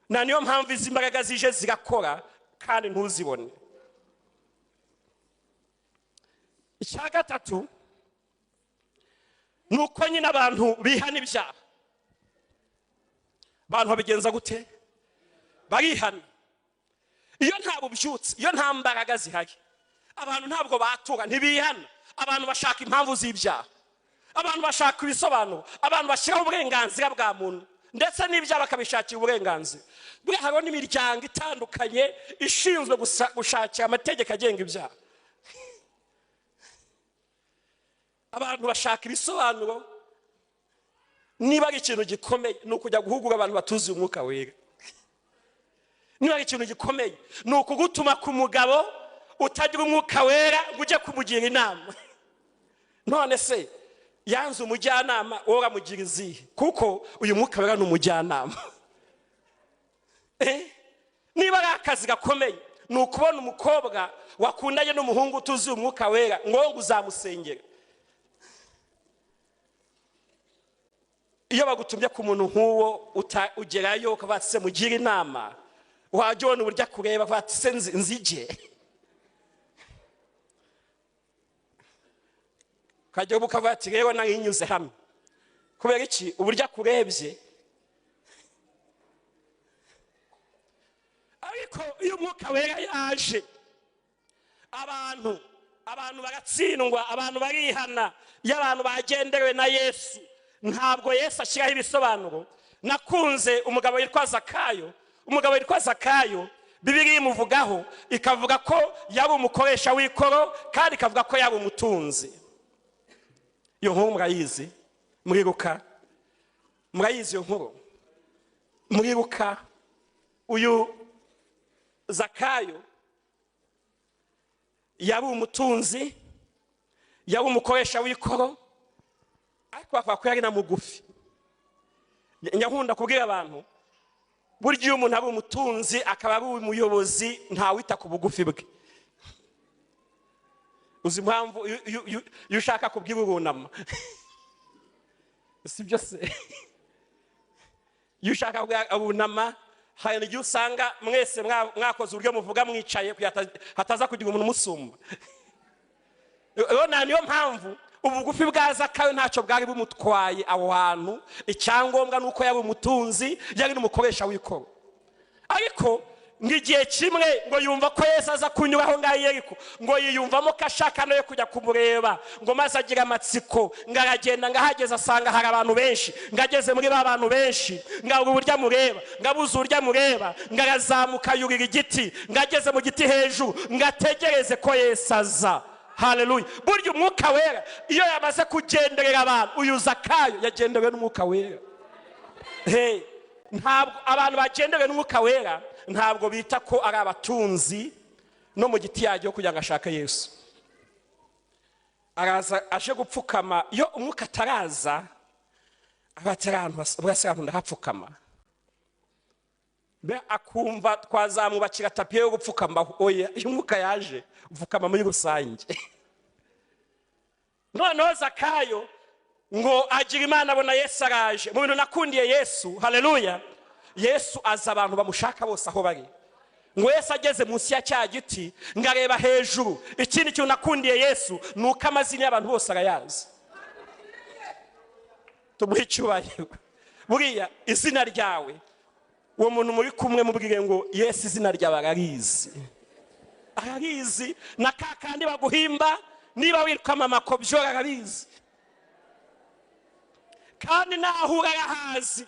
Na niyo mpamvu izi mbaraga zije zirakora kandi ntuzibone. Icya gatatu ni uko nyine abantu bihana ibyaha. Abantu babigenza gute? Barihana. Iyo nta bubyutse, iyo nta mbaraga zihari, abantu ntabwo batura, ntibihana. Abantu bashaka impamvu z'ibyaha, abantu bashaka ibisobanuro, abantu bashyiraho uburenganzira bwa muntu, ndetse n'ibyaha bakabishakira uburenganzira. Buriya hariho n'imiryango itandukanye ishinzwe gushakira amategeko agenga ibyaha. Abantu bashaka ibisobanuro. Niba ari ikintu gikomeye ni ukujya guhugura abantu batuzuye umwuka wera. Niba ari ikintu gikomeye ni ukugutuma ku mugabo utagira umwuka wera ngo ujye kumugira inama. None se yanze umujyanama, wowe uramugira izihe? Kuko uyu mwuka wera ni umujyanama. Niba ari akazi gakomeye ni ukubona umukobwa wakundanye n'umuhungu utuzuye umwuka wera ngo uzamusengera. Iyo bagutumye ku muntu nk'uwo ugerayo ukavuga se mugire inama, wajya ubona uburyo akureba avuga ati se nzige. Ukajya ukavuga ati rero narinyuze hamwe. Kubera iki? Uburyo akurebye. Ariko iyo umwuka wera yaje, abantu baratsindwa, abantu barihana. Iyo abantu bagenderewe na Yesu, ntabwo Yesu ashyiraho ibisobanuro. Nakunze umugabo witwa Zakayo. Umugabo witwa Zakayo, Bibiliya imuvugaho ikavuga ko yari umukoresha w'ikoro, kandi ikavuga ko yari umutunzi. Iyo nkuru murayizi, muriruka, murayizi iyo nkuru, muriruka. Uyu Zakayo yari umutunzi, yari umukoresha w'ikoro, ariko bavuga ko yari na mugufi. Nyakunda kubwira abantu, burya iyo umuntu ari umutunzi akaba ari umuyobozi, ntawita ku bugufi bwe. Uzi impamvu iyo ushaka kubwira urunama, si byo se? Iyo ushaka kubwira urunama, hari igihe usanga mwese mwakoze uburyo muvuga mwicaye hataza kugira umuntu umusumba. Rero niyo mpamvu ubugufi bwa Zakayo ntacyo bwari bumutwaye aho hantu. Icyangombwa nuko yari umutunzi, yari n'umukoresha w'ikoro. Ariko ngigihe kimwe ngo yumva ko Yesu aza kunyuraho ngaho Yeriko, ngo yiyumvamo ko ashaka no kujya kumureba, ngo maze agira amatsiko, ngo aragenda, ngo ahageze asanga hari abantu benshi, ngo ageze muri ba bantu benshi, ngo abura uburyo amureba, ngo abuze uburyo amureba, ngo arazamuka yurira igiti, ngo ageze mu giti hejuru, ngo ategereze ko Yesu aza. Haleluya. Burya umwuka wera iyo yamaze kugenderera abantu, uyu Zakayo yagenderewe n'umwuka wera. Hey, ntabwo abantu bagenderewe n'umwuka wera ntabwo bita ko ari abatunzi no mu giti yajyo kugira ngo ashake Yesu. Araza aje gupfukama. Iyo umwuka ataraza aba atari ahantu ndahapfukama, akumva twazamwubakira tapi yo gupfukamaho. Oya, iyo umwuka yaje upfukama muri rusange. Noneho Zakayo ngo agira Imana, abona Yesu araje. Mu bintu nakundiye Yesu, haleluya, Yesu aza abantu bamushaka bose aho bari. Ngo Yesu ageze munsi ya cya giti ngo areba hejuru. Ikindi kintu nakundiye Yesu ni uko amazina y'abantu bose arayazi. Tumuhe icyubahiro. Buriya izina ryawe, uwo muntu muri kumwe mubwire ngo Yesu izina ryawe ararizi, ararizi. Na kakandi baguhimba, niba witwa mama Kobyora arabizi, kandi naho arahazi.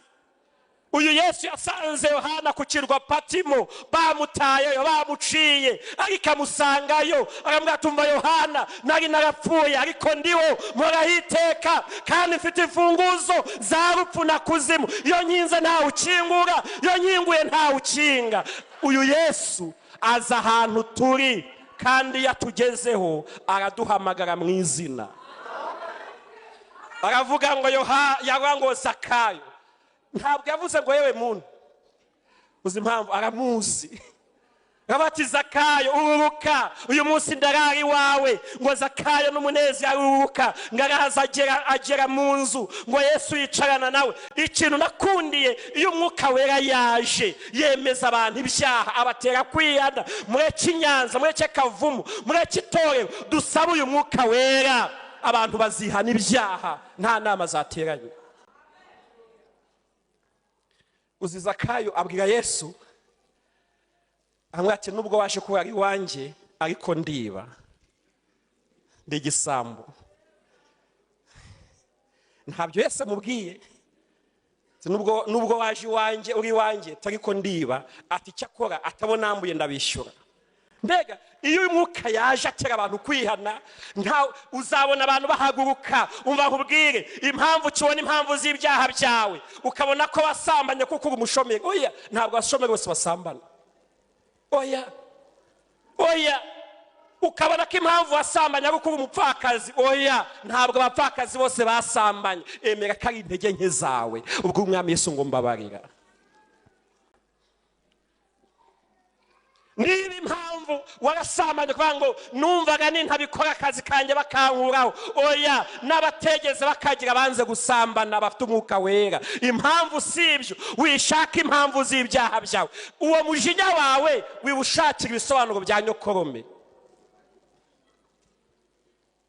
Uyu Yesu yasanze Yohana ku kirwa Patimo, bamutayeyo, bamuciye, ariko amusangayo aramubwira ati umva Yohana, nari narapfuye ariko ndiho mporaho iteka, kandi mfite imfunguzo za rupfu na kuzimu, iyo nkinze ntawe ukingura, iyo nkinguye ntawe ukinga. Uyu Yesu aza ahantu turi, kandi iyo atugezeho araduhamagara mu izina. Aravuga ngo Yohana, ngo Zakayo. Ntabwo yavuze ngo yewe muntu, uzi impamvu? Aramuzi. Arabati Zakayo ururuka, uyu munsi ndarara iwawe. Ngo Zakayo n'umunezero aruruka, ngo araza agera mu nzu, ngo Yesu yicarana nawe. Ikintu nakundiye, iyo umwuka wera yaje yemeza abantu ibyaha, abatera kwihana. Mureke Inyanza, mureke Kavumu, mureke itorero, dusabe uyu mwuka wera, abantu bazihana ibyaha nta nama zateranye. Uzi Zakayo abwira Yesu amwe ati nubwo waje kuba ari iwanjye ariko ndiba, ndi igisambo. Ntabyo Yesu amubwiye. Nubwo waje iwanjye uri iwanjye ariko ndiba, ati cyakora atabonambuye ndabishyura. Mbega iyo umwuka yaje atera abantu kwihana, nta uzabona abantu bahaguruka. Umva nkubwire impamvu ukibona impamvu z'ibyaha byawe, ukabona ko wasambanye kuko uri umushomeri. Oya, ntabwo abashomeri bose basambana. Oya, oya. Ukabona ko impamvu wasambanye ari uko uri umupfakazi. Oya, ntabwo abapfakazi bose basambanye. Emera ko ari intege nke zawe, ubwo umwami Yesu ngo mbabarira. Niba impamvu warasambanye kuvuga ngo numvaga nintabikora akazi kanjye bakankuraho, oya, n'abategeze bakagira banze gusambana bafite umwuka wera. Impamvu si ibyo, wishaka impamvu z'ibyaha byawe. Uwo mujinya wawe wiwushakira ibisobanuro bya nyokorome.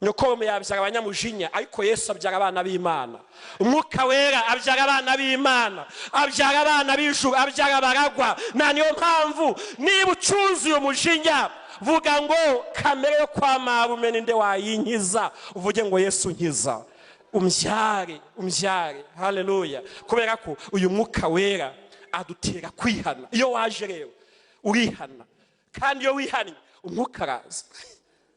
Nyokorome yabyara abanyamujinya, ariko Yesu abyara abana b'Imana. Umwuka wera abyara abana b'Imana, abyara abana b'ijuru, abyara abaragwa. Na niyo mpamvu niba ucuzuye umujinya, vuga ngo kamere yo kwa marume ninde wayinkiza, uvuge ngo Yesu nkiza, umbyare, umbyare. Haleluya. Kubera ko uyu mwuka wera adutera kwihana. Iyo waje rero urihana, kandi iyo wihannye umwuka araza.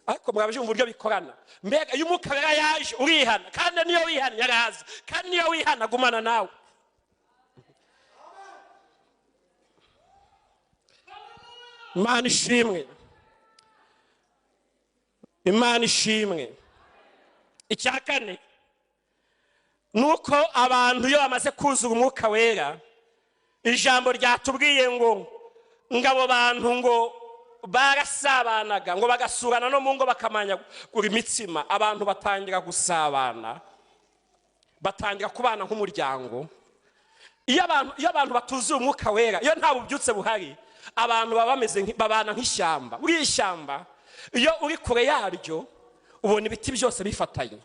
Ariko murabyumva uburyo bikorana. Mbega iyo umwuka wera yaje urihana, kandi niyo wihana yaraza, kandi niyo wihana agumana nawe. Imana ishimwe, Imana ishimwe. Icya kane nuko abantu iyo bamaze kuzura umwuka wera, ijambo ryatubwiye ngo ngabo bantu ngo barasabanaga, ngo bagasurana no mu ngo bakamanyagura imitsima. Abantu batangira gusabana, batangira kubana nk'umuryango. Iyo abantu batuzuye umwuka wera, iyo nta bubyutse buhari, abantu baba bameze babana nk'ishyamba. Uri ishyamba, iyo uri kure yaryo ubona ibiti byose bifatanye.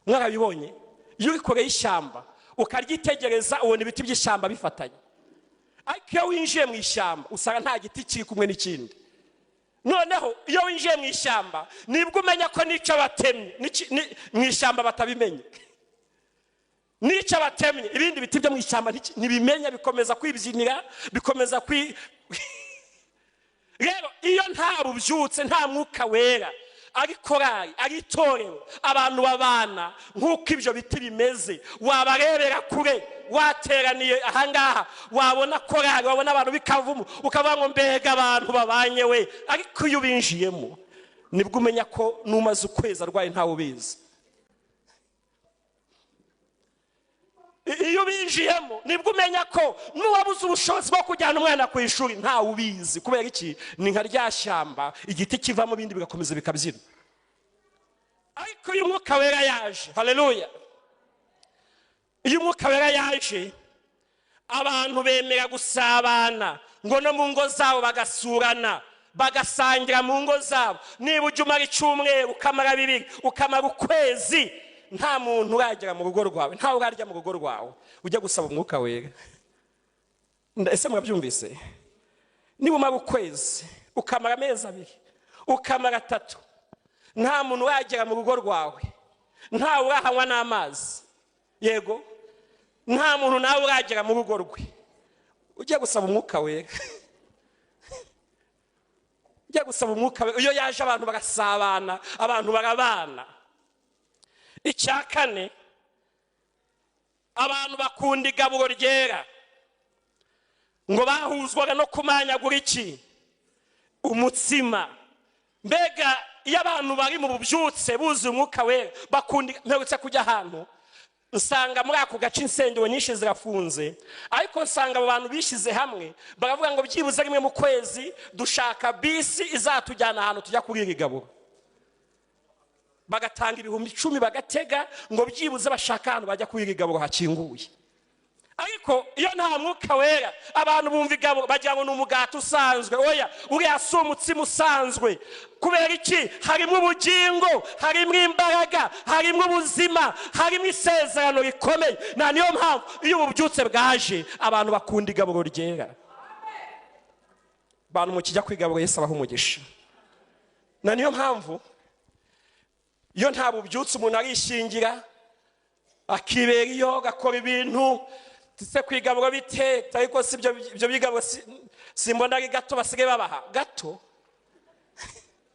Mwarabibonye? Iyo uri kure y'ishyamba ukaryitegereza, ubona ibiti by'ishyamba bifatanye. Ariko iyo winjiye mu ishyamba usanga nta giti kiri kumwe n'ikindi. Noneho iyo winjiye mu ishyamba nibwo umenya ko n'icyo batemye mu ishyamba batabimenye. N'icyo batemye ibindi biti byo mu ishyamba ntibimenya, bikomeza kwibyinira, bikomeza kwi. Rero iyo nta bubyutse, nta mwuka wera, ari korari, ari itorero, abantu babana nk'uko ibyo biti bimeze. Wabarebera kure, wateraniye ahangaha, wabona korari, wabona abantu b'Ikavumu, ukavuga ngo mbega abantu babanye we. Ariko iyo ubinjiyemo Nibwo umenya ko n'umaze ukwezi arwaye ntawe ubizi. Iyo ubinjiyemo nibwo umenya ko n'uwabuze ubushobozi bwo kujyana umwana ku ishuri ntawe ubizi. Kubera iki? Ni nka rya shyamba, igiti kivamo ibindi bigakomeza bikabyina. Ariko iyo Umwuka Wera yaje, haleluya, iyo Umwuka Wera yaje, abantu bemera gusabana, ngo no mu ngo zabo bagasurana, bagasangira mu ngo zabo. Niba ujya umara icyumweru, ukamara 2, ukamara ukwezi, nta muntu uragera mu rugo rwawe, ntawe urarya mu rugo rwawe, ujya gusaba Umwuka Wera. Ese murabyumvise? Niba umara ukwezi, ukamara amezi 2, ukamara 3, nta muntu uragera mu rugo rwawe, ntawe urahanywa n'amazi, yego, nta muntu nawe uragera mu rugo rwe, ujya gusaba Umwuka Wera. Ujya gusaba Umwuka Wera. Iyo yaje abantu bagasabana, abantu barabana. Icya kane, abantu bakunda igaburo ryera. Ngo bahuzwaga no kumanyagura iki? Umutsima. Mbega iyo abantu bari mu bubyutse buzuye Umwuka Wera bakunda. Mperutse kujya ahantu nsanga muri ako gace insengero nyinshi zirafunze, ariko nsanga abo bantu bishyize hamwe baravuga ngo byibuze rimwe mu kwezi dushaka bisi izatujyana ahantu tujya kurira igaburo. Bagatanga 10,000 bagatega ngo byibuze bashaka ahantu bajya kurira igaburo hakinguye. Ariko iyo nta Mwuka Wera, abantu bumva igaburo bagira ngo ni umugati usanzwe. Oya, uriya si umutsima usanzwe. Kubera iki? Harimo ubugingo, harimo imbaraga, harimo ubuzima, harimo isezerano rikomeye. Na niyo mpamvu iyo ububyutse bwaje abantu bakunda igaburo ryera. Abantu mukijya kwigaburo Yesu abaha umugisha. Na niyo mpamvu iyo nta bubyutse umuntu arishingira, akibera iyo agakora ibintu tse kwigaburo bite, ariko si ibyo bigaburo simbona ari gato basigaye babaha gato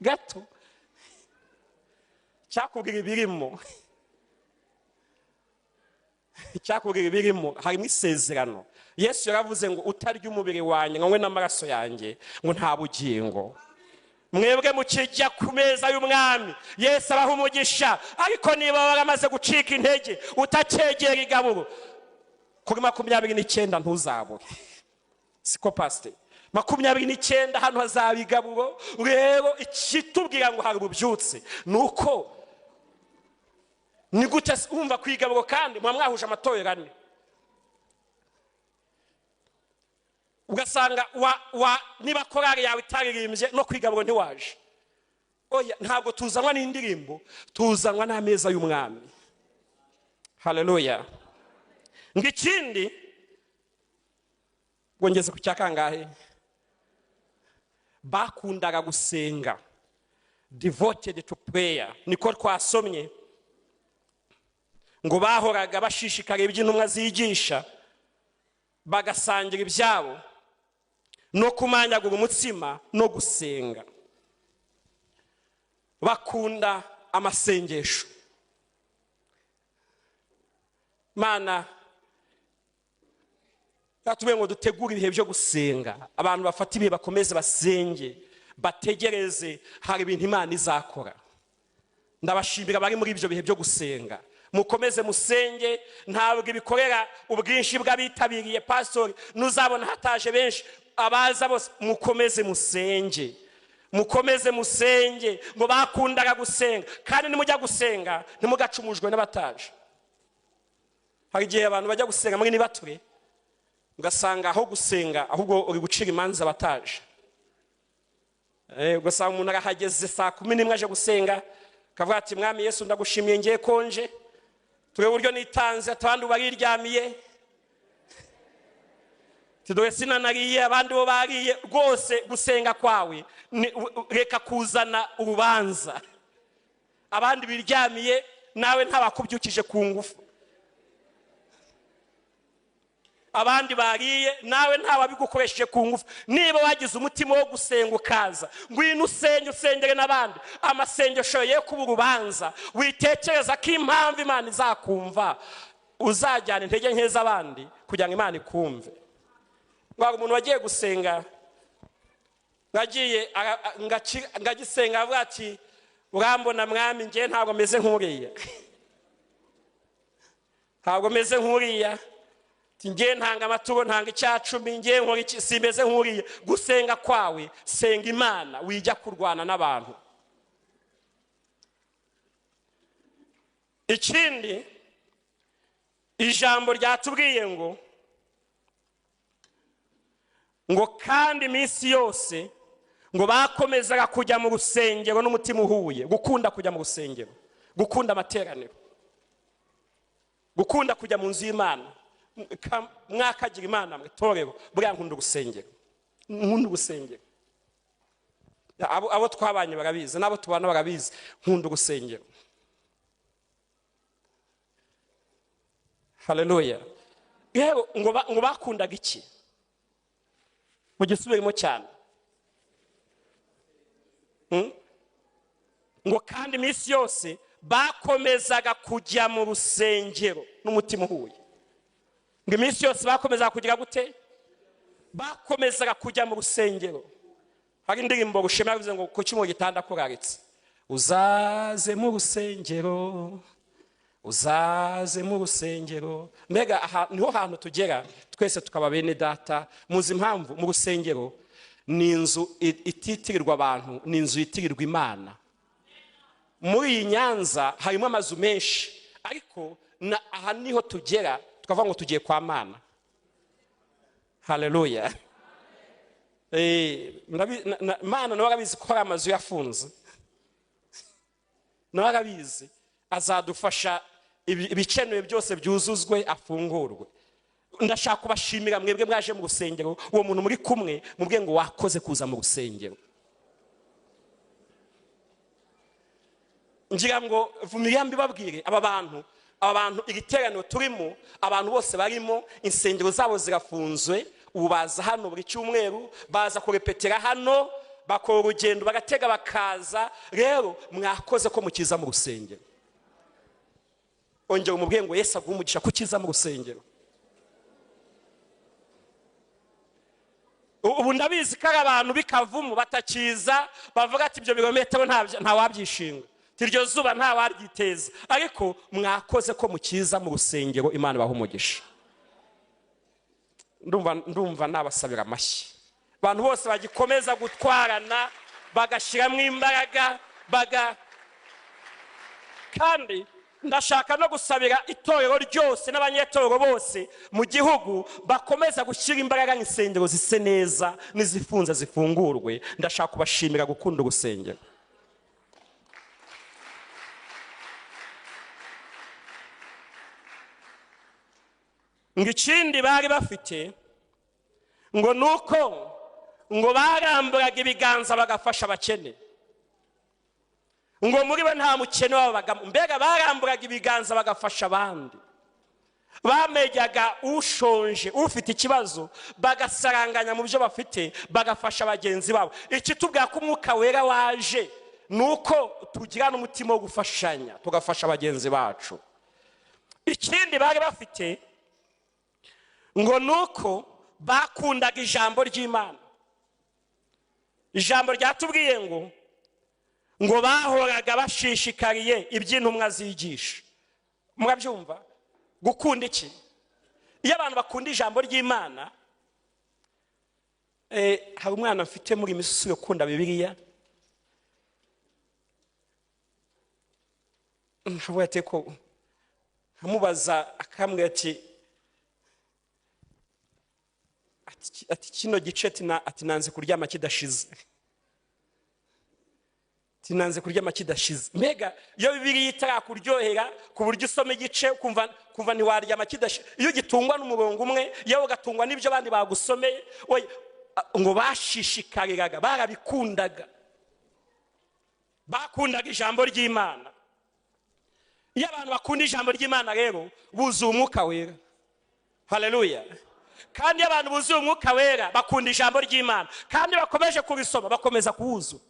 gato. Cyakubwira ibirimo, cyakubwira ibirimo, harimo isezerano. Yesu yaravuze ngo utarya umubiri wanjye ngo n'amaraso yanjye ngo nta bugingo. Mwebwe mukijya ku meza y'umwami, Yesu abaha umugisha. Ariko niba waramaze gucika intege utakegera igaburo, kuri 29 ntuzabure. Siko pastor, 29 hano hazaba igaburo. Rero ikitubwira ngo hari ububyutse nuko ni gute umva kwigaburo kandi muba mwahuje amatorero ane, ugasanga niba korari yawe itaririmbye no kwigaburo ntiwaje. Oya, ntabwo tuzanwa n'indirimbo, tuzanwa n'ameza y'umwami. Haleluya. Ngikindi ngongeze ku cyakangahe, bakundaga gusenga, devoted to prayer. Niko twasomye ngo bahoraga bashishikariye iby'intumwa zigisha, bagasangira ibyabo no kumanyagura umutsima no gusenga. Bakunda amasengesho. Mana yatubwiye ngo dutegure ibihe byo gusenga, abantu bafata ibihe bakomeze basenge, bategereze hari ibintu Imana izakora. Ndabashimira bari muri ibyo bihe byo gusenga, mukomeze musenge. Ntabwo ibikorera ubwinshi bw'abitabiriye pastor, nuzabona hataje benshi, abaza bose mukomeze musenge, mukomeze musenge. Ngo bakundaga gusenga, kandi nimujya gusenga ntimugacumujwe n'abataje. Hari igihe abantu bajya gusenga muri nibature, ugasanga aho gusenga ahubwo uri gucira imanza abataje. Ugasanga umuntu arahageze saa 11 aje gusenga, akavuga ati mwami Yesu ndagushimiye ngiye konje, turebe uburyo nitanze, abandi bariryamiye, tidore sinanariye, abandi bo bariye. Rwose gusenga kwawe reka kuzana urubanza, abandi biryamiye nawe ntabakubyukije ku ngufu, abandi bariye nawe ntawabigukoresheje ku ngufu. Niba wagize umutima wo gusenga ukaza, ngwino usenge, usengere n'abandi. Amasengesho ye kuba urubanza, witekereza ko impamvu Imana izakumva uzajyana intege nke z'abandi kugira ngo Imana ikumve. Ngo umuntu wagiye gusenga, ngagiye ngagisenga avuga ati Urambona mwami, ngewe ntabwo meze nk'uriya, ntabwo meze nk'uriya, ngewe ntanga amaturo, ntanga 10, ngewe nkora iki, simeze nk'uriya. Gusenga kwawe, senga Imana, wijya kurwana n'abantu. Ikindi ijambo ryatubwiye ngo kandi iminsi yose ngo bakomezaga kujya mu rusengero n'umutima uhuye. Gukunda kujya mu rusengero, gukunda amateraniro, gukunda kujya mu nzu y'Imana. Mwakagira Imana mwe torero, buriya nkunda urusengero, nkunda urusengero. Abo twabanye barabizi, n'abo tubana barabizi, nkunda urusengero. Haleluya. Rero ngo bakundaga iki? Mu gisubirimo cyane. Ngo kandi iminsi yose bakomezaga kujya mu rusengero n'umutima uhuye. Ngo iminsi yose bakomezaga kugira gute? Bakomezaga kujya mu rusengero. Hari indirimbo Rushema yavuze ngo kuki mu gitanda kuraritse, uzaze mu rusengero, uzaze mu rusengero. Mbega aha niho hantu tugera twese tukaba bene data. Muzi impamvu? Mu rusengero ni inzu ititirirwa abantu, ni inzu yitirirwa Imana. Muri iyi Nyanza harimo amazu menshi, ariko aha niho tugera tukavuga ngo tugiye kwa Mana. Haleluya. Mana nawe arabizi ko hari amazu yafunze, nawe arabizi, azadufasha ibikenewe byose byuzuzwe, afungurwe. Ndashaka kubashimira mwebwe mwaje mu rusengero. Uwo muntu muri kumwe mubwiye ngo wakoze kuza mu rusengero. Ngira ngo Vumilia mbibabwire, aba bantu igiteraniro turimo, abantu bose barimo, insengero zabo zirafunzwe. Ubu baza hano buri cyumweru, baza kurepetera hano, bakora urugendo bagatega bakaza. Rero mwakoze ko mukiza mu rusengero. Ongera umubwiye ngo Yesu aguhe umugisha kukiza mu rusengero. Ubu ndabizi ko ari abantu bikavumu batakiza, bavuga ati ibyo birometero nta wabyishinga, iryo zuba nta waryiteza. Ariko mwakoze ko mukiza mu rusengero, Imana ibahe umugisha. Ndumva nabasabira amashyi. Abantu bose bagikomeza gutwarana, bagashyiramo imbaraga, kandi ndashaka no gusabira itorero ryose n'abanyetorero bose mu gihugu bakomeza gushyira imbaraga insengero zise neza n'izifunze zifungurwe. Ndashaka kubashimira gukunda urusengero. Ngo ikindi bari bafite ngo nuko ngo baramburaga ibiganza bagafasha abakene. Ngo muri bo nta mukene wabagamo. Mbega baramburaga ibiganza bagafasha abandi. Bamejyaga ushonje, ufite ikibazo, bagasaranganya mu byo bafite, bagafasha bagenzi babo. Ikitubwira ko Umwuka Wera waje nuko tugira n'umutima wo gufashanya, tugafasha bagenzi bacu. Ikindi bari bafite ngo nuko bakundaga ijambo ry'Imana. Ijambo ryatubwiye ngo bahoraga bashishikariye iby'intumwa zigisha. Murabyumva? Gukunda iki? Iyo abantu bakunda ijambo ry'Imana, hari umwana mfite muri misusu yo gukunda Bibiliya, nkavuga ko nkamubaza akambwira ati kino gice ati nanze kuryama kidashize, tinanze kuryama kidashize. Mbega iyo Bibiliya itarakuryohera ku buryo usoma igice kumva ntiwaryama kidashize, iyo gitungwa n'umurongo umwe, yewe ugatungwa n'ibyo abandi bagusomeye, ngo bashishikariraga, barabikundaga, bakundaga ijambo ry'Imana. Iyo abantu bakunda ijambo ry'Imana rero buzuye Umwuka Wera. Haleluya. Kandi abantu buzuye Umwuka Wera bakunda ijambo ry'Imana, kandi bakomeje kurisoma, bakomeza kuwuzura.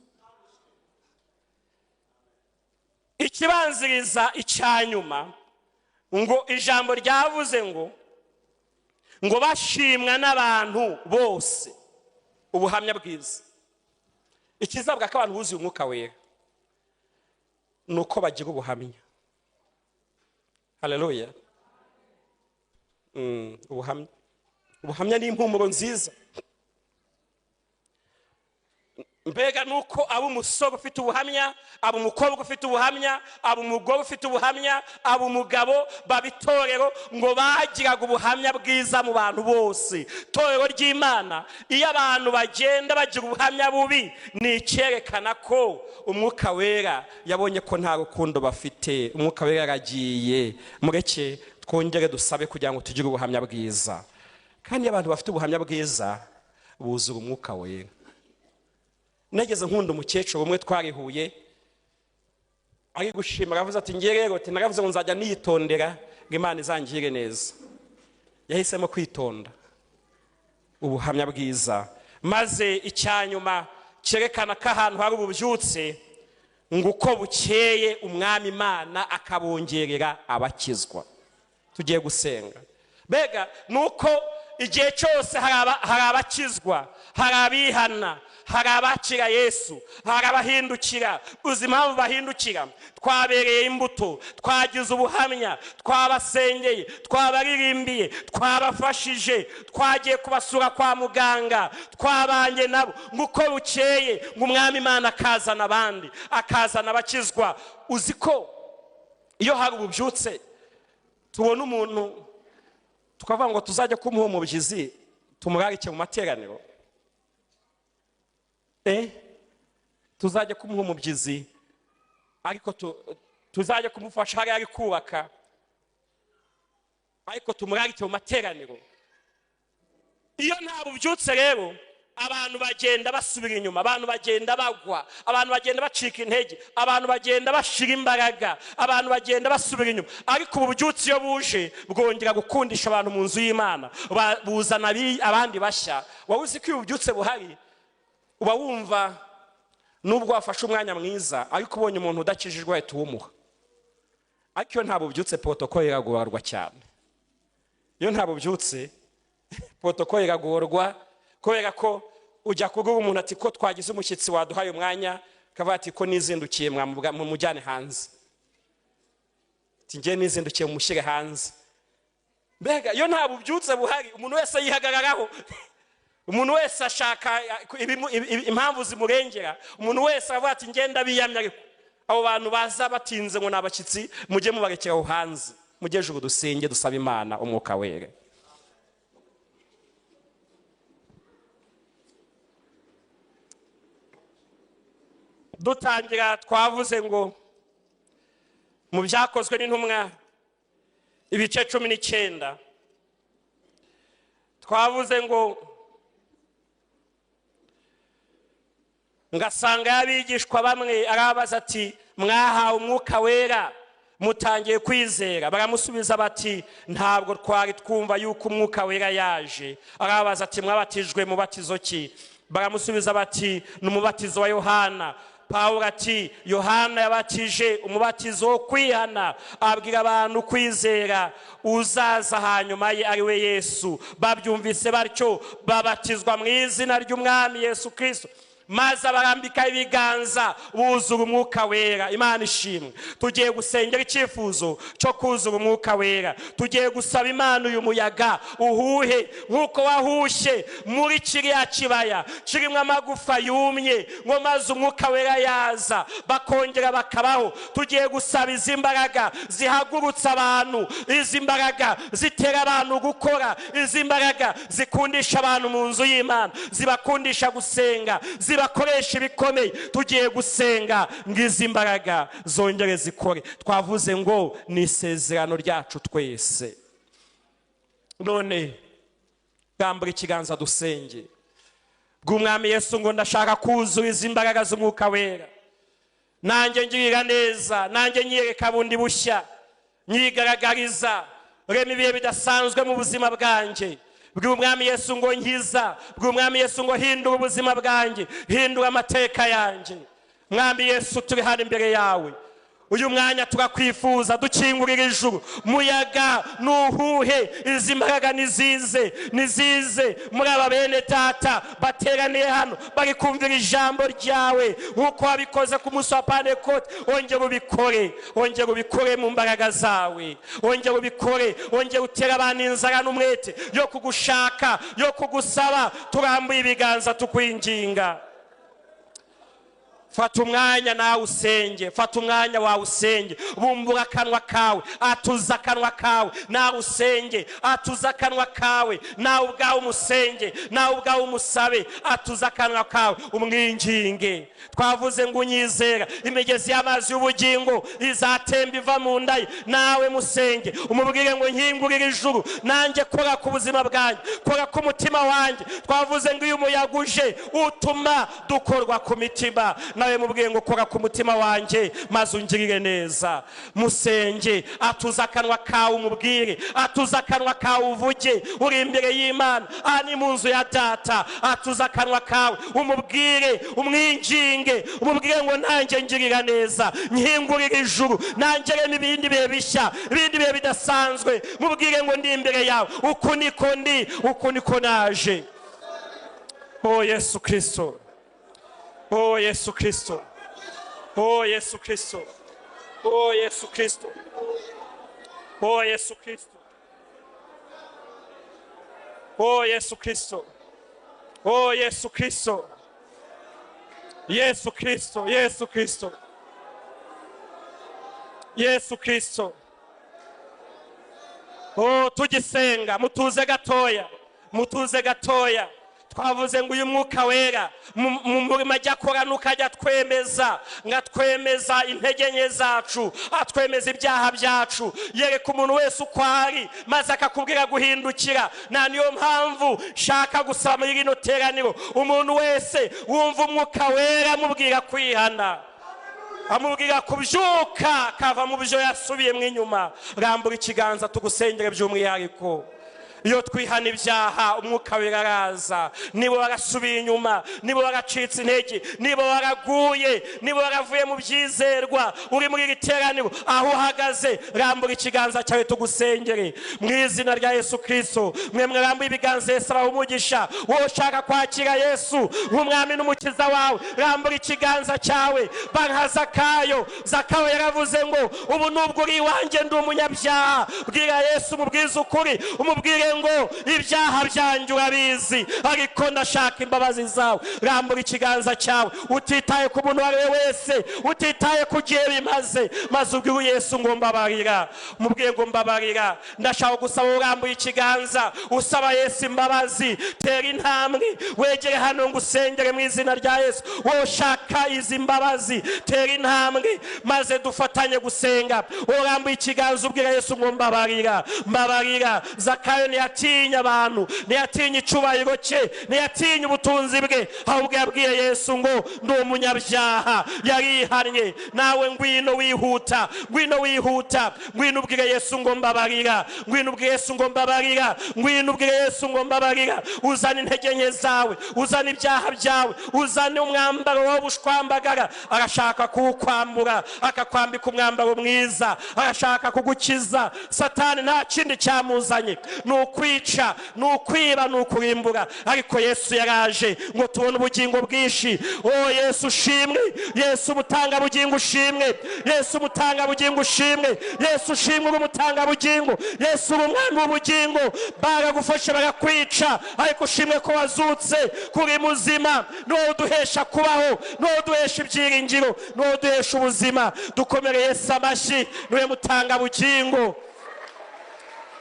Ikibanziriza icyanyuma ngo ijambo ryavuze ngo bashimwa n'abantu bose. Ubuhamya bwiza. Ikizabwa ko abantu buzuye Umwuka Wera. Ni uko bagira ubuhamya. Haleluya. Ubuhamya, ubuhamya ni impumuro nziza. Mbega nuko aba umusore ufite ubuhamya, aba umukobwa ufite ubuhamya, aba umugore ufite ubuhamya, aba umugabo, baba itorero ngo bagiraga ubuhamya bwiza mu bantu bose. Itorero ry'Imana iyo abantu bagenda bagira ubuhamya bubi, ni icyerekana ko Umwuka Wera yabonye ko nta rukundo bafite. Umwuka Wera yaragiye. Mureke twongere dusabe kugira ngo tugire ubuhamya bwiza. Kandi iyo abantu bafite ubuhamya bwiza buzura Umwuka Wera. Nageze nkunda umukecuru umwe twarihuye ari gushima, aravuze ati ngiye rero, ati naravuze ngo nzajya niyitondera ngo Imana izangire neza. Yahisemo kwitonda, ubuhamya bwiza. Maze icyanyuma cyerekana ko ahantu hari ububyutse, ngo uko bukeye Umwami Imana akabongerera abakizwa. Tugiye gusenga. Mbega nuko igihe cyose hari abakizwa, hari abihana, hari abakira Yesu, hari abahindukira. Uzi impamvu bahindukira? Twabereye imbuto, twagize ubuhamya, twabasengeye, twabaririmbiye, twabafashije, twagiye kubasura kwa muganga, twabanye nabo. Ngo uko bukeye ngo Umwami Imana akazana abandi, akazana abakizwa. Uzi ko iyo hari ububyutse tubona umuntu tukavuga ngo tuzajya kumuha umubyizi tumurarike mu materaniro, tuzajya kumuha umubyizi ariko tuzajya kumufasha hariya ari kubaka, ariko tumurarike mu materaniro. Iyo nta bubyutse rero abantu bagenda basubira inyuma, abantu bagenda bagwa, abantu bagenda bacika intege, abantu bagenda bashira imbaraga, abantu bagenda basubira inyuma. Ariko ububyutse iyo buje bwongera gukundisha abantu mu nzu y'Imana, buzana abandi bashya. Wowe uzi ko iyo ububyutse buhari uba wumva nubwo wafashe umwanya mwiza, ariko ubonye umuntu udakijijwe ahita uwumuha. Ariko iyo nta bubyutse protocole iragorwa cyane. Iyo nta bubyutse protocole iragorwa, kubera ko ujya kuguha umuntu ati ko twagize umushyitsi waduhaye umwanya, akavuga ati ko nizindukiye mumujyane hanze, ati ngiye nizindukiye mumushyire hanze. Mbega iyo nta bubyutse buhari umuntu wese yihagararaho, umuntu wese ashaka impamvu zimurengera, umuntu wese aravuga ati ngenda biyamya. Ariko abo bantu baza batinze ngo ni abashyitsi, mujye mubarekera aho hanze, mujye ejuru dusenge dusaba Imana Umwuka Wera. Dutangira twavuze ngo mu byakozwe n'intumwa ibice 19, twavuze ngo ngasanga y'abigishwa bamwe arabaza ati mwahawe Umwuka Wera mutangiye kwizera? Baramusubiza bati ntabwo twari twumva yuko Umwuka Wera yaje. Arabaza ati mwabatijwe mubatizo ki? Baramusubiza bati ni umubatizo wa Yohana. Pawulo ati Yohana yabatije umubatizo wo kwihana, abwira abantu kwizera uzaza hanyuma ye ari we Yesu. Babyumvise batyo babatizwa mu izina ry'Umwami Yesu Kristo, maze abarambika ibiganza buzura Umwuka Wera. Imana ishimwe. Tugiye gusengera icyifuzo cyo kuzura Umwuka Wera. Tugiye gusaba Imana uyu muyaga uhuhe nk'uko wahushye muri kiriya kibaya kirimo amagufa yumye, ngo maze Umwuka Wera yaza bakongera bakabaho. Tugiye gusaba izi mbaraga zihagurutsa abantu, izi mbaraga zitera abantu gukora, izi mbaraga zikundisha abantu mu nzu y'Imana, zibakundisha gusenga, zibakoresha ibikomeye. Tugiye gusenga ngo izi mbaraga zongere zikore. Twavuze ngo ni isezerano ryacu twese. None gambura ikiganza dusenge. Bw'Umwami Yesu ngo ndashaka kuzura izi mbaraga z'Umwuka Wera, nanjye ngirira neza, nanjye nyereka bundi bushya, nyigaragariza, rema ibihe bidasanzwe mu buzima bwanjye. Bw'Umwami Yesu ngo nkiza, bw'Umwami Yesu ngo hindura ubuzima bwanjye, hindura amateka yanjye. Mwami Yesu turi hano imbere yawe, Uyu mwanya turakwifuza, dukingurira ijuru, muyaga nuhuhe, izi mbaraga nizize, nizize muri aba bene tata bateraniye hano bari kumvira ijambo ryawe nk'uko wabikoze ku munsi wa Pentekote. Ongera ubikore, ongera ubikore mu mbaraga zawe, ongera ubikore, ongera utere abantu inzara n'umwete yo kugushaka, yo kugusaba. Turambuye ibiganza tukwinginga. Fata umwanya nawe usenge, fata umwanya wawe usenge, bumbura akanwa kawe, atuza akanwa kawe nawe usenge, atuza akanwa kawe nawe ubwawe umusenge, nawe ubwawe umusabe, atuza akanwa kawe umwinginge. Twavuze ngo unyizera imigezi y'amazi y'ubugingo izatemba iva mu nda ye. Nawe musenge, umubwire ngo nkingurire ijuru, nanjye kora ku buzima bwanjye, kora ku mutima wanjye. Twavuze ngo iyo umuyaga uje utuma dukorwa ku mitima, nawe mubwiye ngo kora ku mutima wanjye maze ungirire neza. Musenge, atuza akanwa kawe umubwire, atuza akanwa kawe uvuge, uri imbere y'Imana, aha ni mu nzu ya data. Atuza akanwa kawe umubwire, umwinginge, umubwire ngo nanjye ngirira neza, nkingurire ijuru, nanjye rema ibindi bihe bishya, ibindi bihe bidasanzwe. Mubwire ngo ndi imbere yawe, uku niko ndi, uku niko naje. Oh Yesu Kristo, oh Yesu Kristo, oh Yesu Kristo, oh Yesu Kristo, oh Yesu Kristo, oh Yesu Kristo, oh Yesu Kristo, Yesu Kristo, Yesu Kristo, Yesu Kristo. Oh, tugisenga, mutuze gatoya, mutuze gatoya. Twavuze ngo uyu mwuka wera mu murimo ajya akora nukajya twemeza, ngatwemeza intege nke zacu, atwemeza ibyaha byacu, yereka umuntu wese uko ari maze akakubwira guhindukira. Na niyo mpamvu shaka gusaba muri rino teraniro umuntu wese wumva umwuka wera amubwira kwihana, amubwira kubyuka kava mu byo yasubiyemo inyuma. Rambura ikiganza tugusengere by'umwihariko. Iyo twihana ibyaha umwuka wera araza. Niba warasubiye inyuma, niba waracitse intege, niba waraguye, niba waravuye mu byizerwa, uri muri iri teraniro aho uhagaze, rambura ikiganza cyawe tugusengere mu izina rya Yesu Kristo. Mwe mwarambuye ibiganza, Yesu abaha umugisha. Wowe ushaka kwakira Yesu nk'umwami n'umukiza wawe, rambura ikiganza cyawe. Banka Zakayo, Zakayo yaravuze ngo ubu nubwo uri iwanjye ndi umunyabyaha. Bwira Yesu, umubwize ukuri, umubwire ngo ibyaha byanjye urabizi, ariko ndashaka imbabazi zawe. Rambura ikiganza cyawe, utitaye ku muntu uwo ari we wese, utitaye ku gihe bimaze, maze ubwire Yesu ngo mbabarira, umubwire ngo mbabarira. Ndashaka gusaba urambuye ikiganza usaba Yesu imbabazi, tera intambwe wegere hano ngo usengere mu izina rya Yesu. Wowe ushaka izi mbabazi, tera intambwe maze dufatanye gusenga. Urambuye ikiganza ubwira Yesu ngo mbabarira, mbabarira. Zakayo ntiyatinya abantu, ntiyatinya icubahiro cye, ntiyatinya ubutunzi bwe, ahubwo yabwiye Yesu ngo ndi umunyabyaha. Yarihannye. Nawe ngwino wihuta, ngwino wihuta, ngwino ubwire Yesu ngo mbabarira, ngwino ubwire Yesu ngo mbabarira, ngwino ubwire Yesu ngo mbabarira. Uzane intege nke zawe, uzane ibyaha byawe, uzane umwambaro w'ubushwambagara. Arashaka kuwukwambura akakwambika umwambaro mwiza, arashaka kugukiza. Satani nta kindi cyamuzanye, ni ukwica, ni ukwiba, ni ukurimbura, ariko Yesu yaraje ngo tubone ubugingo bwinshi. Oh Yesu ushimwe, Yesu umutanga bugingo ushimwe, Yesu umutanga bugingo ushimwe, Yesu ushimwe uri umutanga bugingo, Yesu uri umwami w'ubugingo. Baragufashe barakwica, ariko ushimwe ko wazutse, kuri muzima, niwowe uduhesha kubaho, niwowe uduhesha ibyiringiro, niwowe uduhesha ubuzima. Dukomere Yesu amashyi, niwe mutanga bugingo.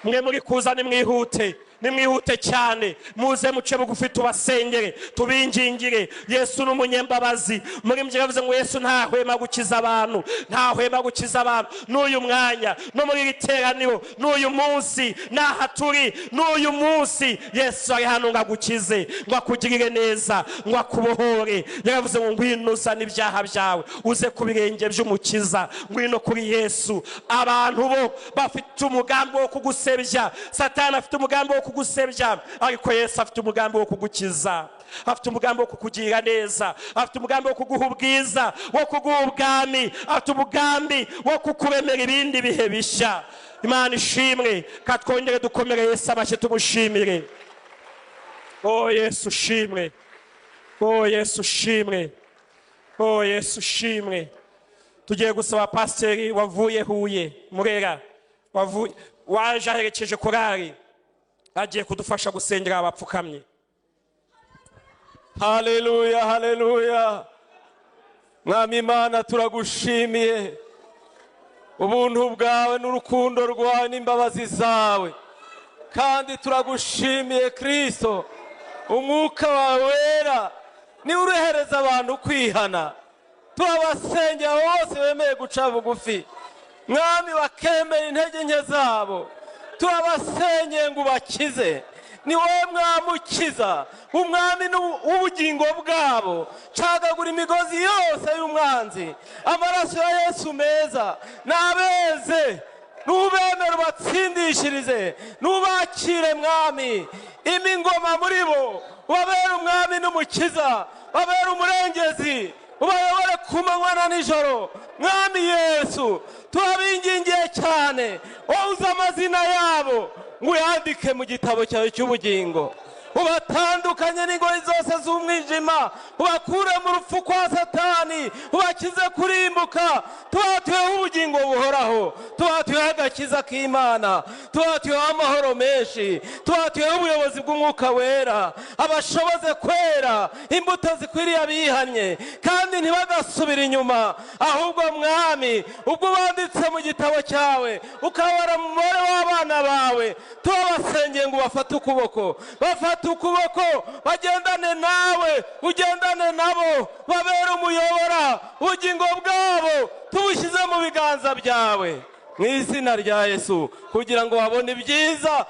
Mwe muri kuza nimwihute, nimwihute cyane, muze muce bugufi tubasengere, tubingingire. Yesu ni umunyembabazi. Muri mwe yavuze ngo Yesu ntahwema gukiza abantu, ntahwema gukiza abantu. N'uyu mwanya, no muri iri teraniro, n'uyu munsi, n'aha turi, n'uyu munsi Yesu ari hano ngo agukize, ngo akugirire neza, ngo akubohore. Yaravuze ngo ngwino uzane ibyaha byawe, uze ku birenge by'umukiza, ngwino kuri Yesu. Abantu bo bafite umugambi wo kugusebya, Satani afite umugambi wo kugusebya, ariko Yesu afite umugambi wo kugukiza, afite umugambi wo kukugirira neza, afite umugambi wo kuguha ubwiza, wo kuguha ubwami, afite umugambi wo kukuremera ibindi bihe bishya. Imana ishimwe. Katwongere dukomere Yesu amashyi tumushimire. Oh Yesu ushimwe, oh Yesu ushimwe, oh Yesu ushimwe. Tugiye gusaba pasiteri wavuye Huye Murera, waje aherekeje korari, agiye kudufasha gusengera abapfukamye. Haleluya, haleluya. Mwami Imana, turagushimiye ubuntu bwawe n'urukundo rwawe n'imbabazi zawe, kandi turagushimiye Kristo, umwuka wawe wera niwe urehereza abantu kwihana. Turabasengera bose bemeye guca bugufi, Mwami, bakemera intege nke zabo. Turabasengeye ngo ubakize, ni wowe mwamukiza, umwami w'ubugingo bwabo. Cagagura imigozi yose y'umwanzi, amaraso ya Yesu meza nabeze, nubemere ubatsindishirize, nubakire Mwami imingoma muri bo, ubabere umwami n'umukiza, babere umurengezi, ubayobore ku manywa na nijoro. Mwami Yesu, turabingingiye cyane, wowe uzi amazina yabo ngo uyandike mu gitabo cyawe cy'ubugingo, ubatandukanye n'ingoyi zose z'umwijima, ubakure mu rupfu kwa Satani, ubakize kurimbuka. Tubatuyeho ubugingo buhoraho, tubatuyeho agakiza k'Imana, tubatuyeho amahoro menshi, tubatuyeho ubuyobozi bw'umwuka wera, abashoboze kwera imbuto zikwiriye abihannye, kandi ntibagasubire inyuma. Ahubwo Mwami, ubwo ubanditse mu gitabo cyawe ukabara mu mubare w'abana bawe, tubabasengeye ngo ubafate ukuboko, bafate ukuboko, bagendane nawe, ugendane nabo, babere umuyobora. Ubugingo bwabo tubushyize mu biganza byawe mu izina rya Yesu, kugira ngo babone ibyiza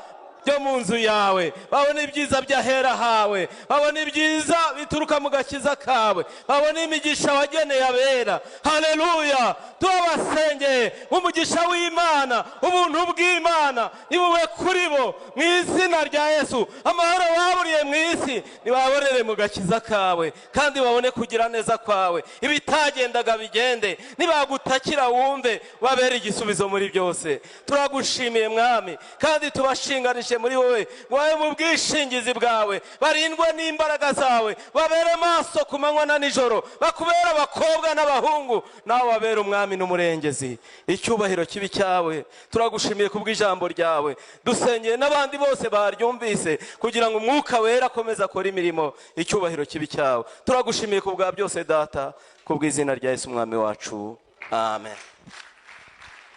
byo mu nzu yawe, babone ibyiza by'ahera hawe, babone ibyiza bituruka mu gakiza kawe, babone imigisha wageneye abera. Haleluya. Tubasengeye umugisha w'Imana, ubuntu bw'Imana nibube kuri bo mu izina rya Yesu. Amahoro baburiye mu isi nibaborere mu gakiza kawe, kandi babone kugira neza kwawe. Ibitagendaga bigende, nibagutakira wumve, babere igisubizo muri byose. Turagushimiye Mwami, kandi tubashinganishe muri wowe, wawe mu bwishingizi bwawe, barindwe n'imbaraga zawe, babere maso ku manywa na nijoro, bakubera abakobwa n'abahungu, nawe wabere umwami n'umurengezi. Icyubahiro kibi cyawe. Turagushimiye kubw'ijambo ryawe, dusengeye n'abandi bose baryumvise, kugira ngo umwuka wera akomeze akore imirimo. Icyubahiro kibi cyawe. Turagushimiye kubwa byose Data, kubw'izina rya Yesu umwami wacu, amen.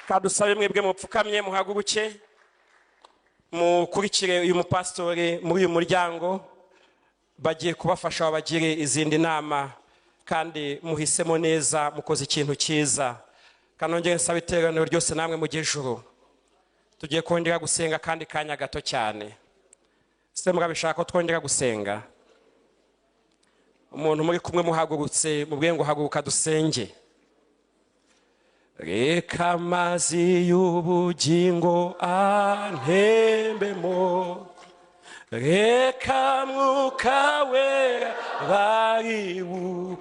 Kadusabe mwebwe mupfukamye muhaguruke, mukurikire uyu mupasitori muri uyu muryango, bagiye kubafasha babagire izindi nama, kandi muhisemo neza, mukoze ikintu cyiza. Kanongere nsaba iteraniro ryose namwe mujye ijuru. Tugiye kongera gusenga kandi kanya gato cyane. Se murabishaka ko twongera gusenga? Umuntu muri kumwe muhagurutse, mubwiye ngo haguruka dusenge. Reka amazi y'ubugingo antembemo, reka mwuka wera bariwugaza,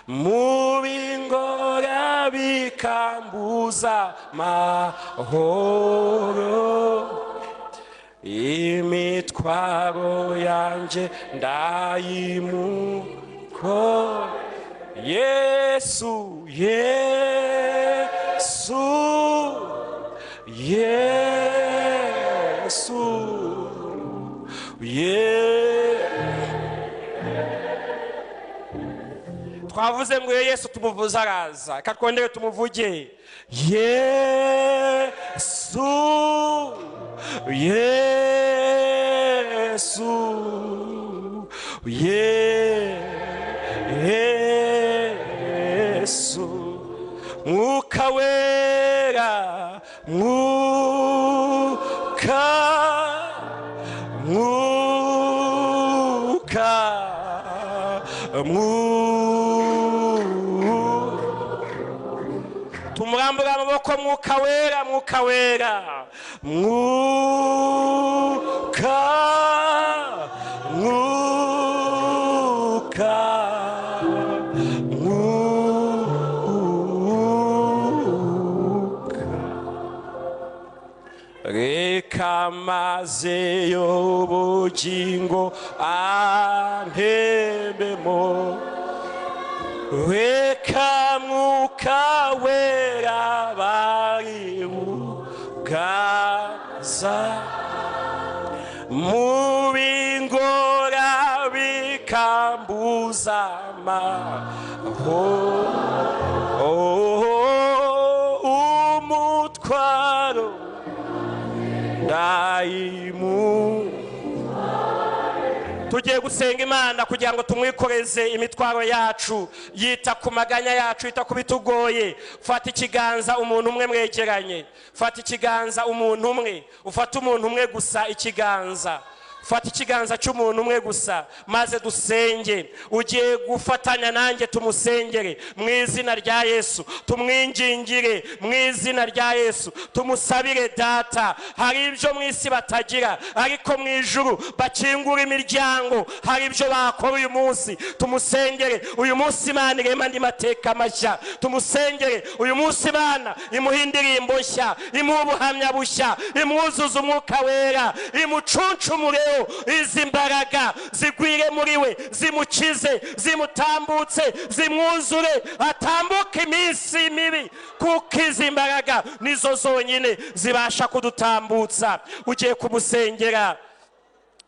mu bingora bikambuza mahoro, imitwaro yanjye ndayimuko. Yesu, Yesu, Yesu, Yesu. Twavuze ngo Yesu tumuvuze araza, katwongere tumuvuge. Yesu, Yesu, Yesu, Mwuka wera, Mwuka, Mwuka, Mwuka. Tumurambura amaboko, Mwuka wera, Mwuka wera, Mwuka, Mwuka, Mwuka, reka amazi y'ubugingo antembemo, reka Mwuka Wera baribugaza, mu bingora bikambuza amahoro, umutwaro ndayimu. Tugiye gusenga Imana kugira ngo tumwikoreze imitwaro yacu, yita ku maganya yacu, yita ku bitugoye. Fata ikiganza umuntu umwe mwegeranye, fata ikiganza umuntu umwe, ufate umuntu umwe gusa ikiganza, fata ikiganza cy'umuntu umwe gusa, maze dusenge. Ugiye gufatanya nanjye tumusengere mu izina rya Yesu, tumwingingire mu izina rya Yesu, tumusabire Data. Hari ibyo mu isi batagira, ariko mu ijuru bakingura imiryango. Hari ibyo bakora uyu munsi, tumusengere uyu munsi. Imana irema andi mateka mashya, tumusengere uyu munsi. Imana imuha indirimbo nshya, imuha ubuhamya bushya, imwuzuza Umwuka Wera, imucuncumure izi mbaraga zigwire muri we, zimukize, zimutambutse, zimwuzure, atambuke iminsi mibi, kuko izi mbaraga nizo zonyine zibasha kudutambutsa. Ugiye kumusengera,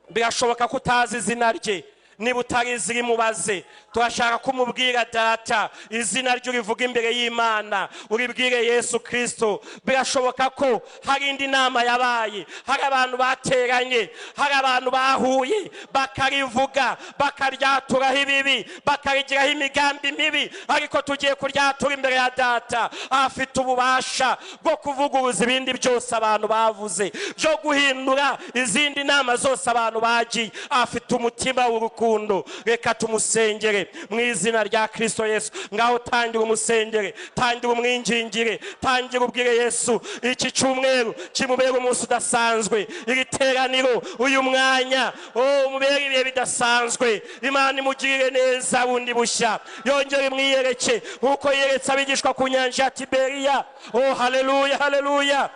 birashoboka ko utazi izina rye, niba utarizi rimubaze. Turashaka kumubwira Data izina rye, urivuga imbere y'Imana, uribwire Yesu Kristo. Birashoboka ko hari indi nama yabaye, hari abantu bateranye, hari abantu bahuye, bakarivuga, bakaryaturaho ibibi, bakarigiraho imigambi mibi, ariko tugiye kuryatura imbere ya Data. Afite ububasha bwo kuvuguruza ibindi byose abantu bavuze, byo guhindura izindi nama zose abantu bagiye. Afite umutima w'urukundo. Reka tumusengere mu izina rya Kristo Yesu. Ngaho tangira umusengere, tangira umwingingire, tangira ubwire Yesu iki cyumweru kimubera umunsi udasanzwe, iri teraniro, uyu mwanya umubere ibihe bidasanzwe. Imana imugirire neza bundi bushya, yongere imwiyereke nk'uko yeretse abigishwa ku nyanja ya Tiberiya. Oh haleluya, haleluya.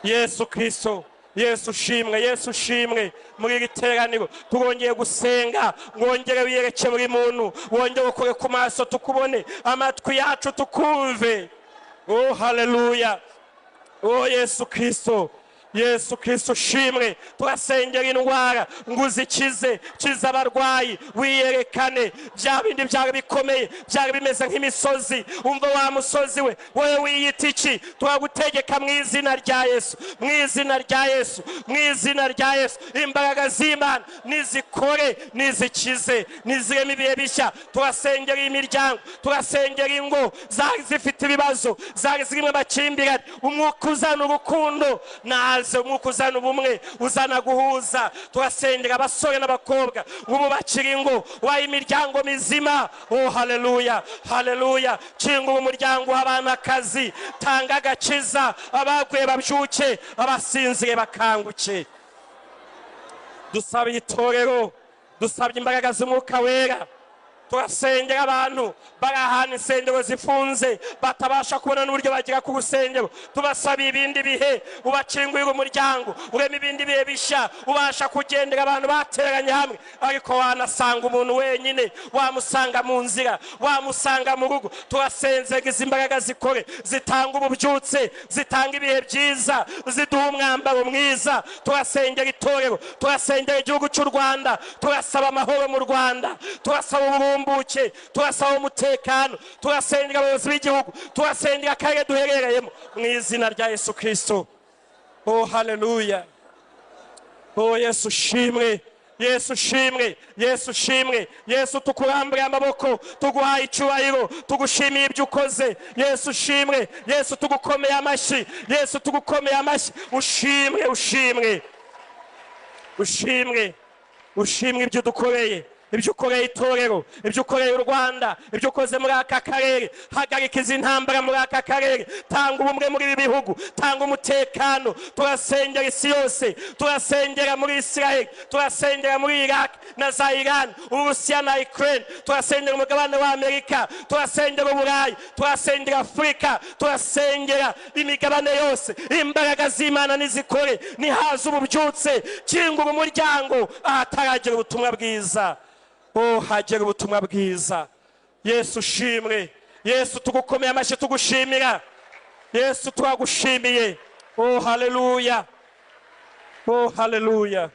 Yesu Kristo, Yesu shimwe, Yesu shimwe. Muri iri teraniro turongeye gusenga, wongere wiyereke buri muntu, wongere ukore ku maso tukubone, amatwi yacu tukumve. Oh haleluya. Oh Yesu Kristo, Yesu Kristo shimwe. Turasengera indwara ngo uzikize, kiza abarwayi, wiyerekane. Bya bindi byari bikomeye, byari bimeze nk'imisozi, umva wa musozi we, wowe wiyita iki? Turagutegeka mu izina rya Yesu, mu izina rya Yesu, mu izina rya Yesu. Imbaraga z'Imana nizikore, nizikize, nizireme ibihe bishya. Turasengera imiryango, turasengera ingo zari zifite ibibazo, zari zirimo amakimbirane. Umwuka uzana urukundo naze, umwuka uzana ubumwe, uzana guhuza. Turasengera abasore n'abakobwa ubu bakiri ingo, waye imiryango mizima. Oh haleluya, haleluya. Kingura umuryango w'abana akazi, tanga agakiza, abaguye babyuke, abasinzire bakanguke. Dusaba itorero, dusabye imbaraga z'Umwuka Wera. Turasengera abantu bari ahantu insengero zifunze, batabasha kubona n'uburyo bagera ku rusengero. Tubasaba ibindi bihe, ubakingurire umuryango, ureme ibindi bihe bishya, ubasha kugendera abantu bateranye hamwe. Ariko wanasanga umuntu wenyine, wamusanga mu nzira, wamusanga mu rugo. Turasenze izi mbaraga zikore, zitanga ububyutse, zitanga ibihe byiza, ziduha umwambaro mwiza. Turasengera itorero, turasengera igihugu cy'u Rwanda, turasaba amahoro mu Rwanda, turasaba uburumbuke, turasaba umutekano, turasengera abayobozi b'igihugu, turasengera akarere duherereyemo mu izina rya Yesu Kristo. Oh haleluya. Oh Yesu shimwe, Yesu shimwe, Yesu shimwe. Yesu tukuramburiye amaboko, tuguhaye icyubahiro, tugushimiye ibyo ukoze. Yesu shimwe, Yesu tugukomeye amashyi, Yesu tugukomeye amashyi. Ushimwe, ushimwe, ushimwe, ushimwe ibyo dukoreye. Ibyo ukoreye itorero, ibyo ukoreye u Rwanda, ibyo ukoze muri aka karere, hagarika izi ntambara muri aka karere, tanga ubumwe muri ibi bihugu, tanga umutekano. Turasengera isi yose, turasengera muri Israel, turasengera muri Iraq na za Iran, Uburusiya na Ukraine, turasengera umugabane wa Amerika, turasengera Uburayi, turasengera Afurika, turasengera imigabane yose. Imbaraga z'Imana nizikore, nihaze ububyutse, kingura umuryango ahataragira ubutumwa bwiza. Oh, hagera ubutumwa bwiza. Yesu ushimwe. Yesu tugukomeye amashyi, tugushimira. Yesu turagushimiye. Oh haleluya, oh haleluya.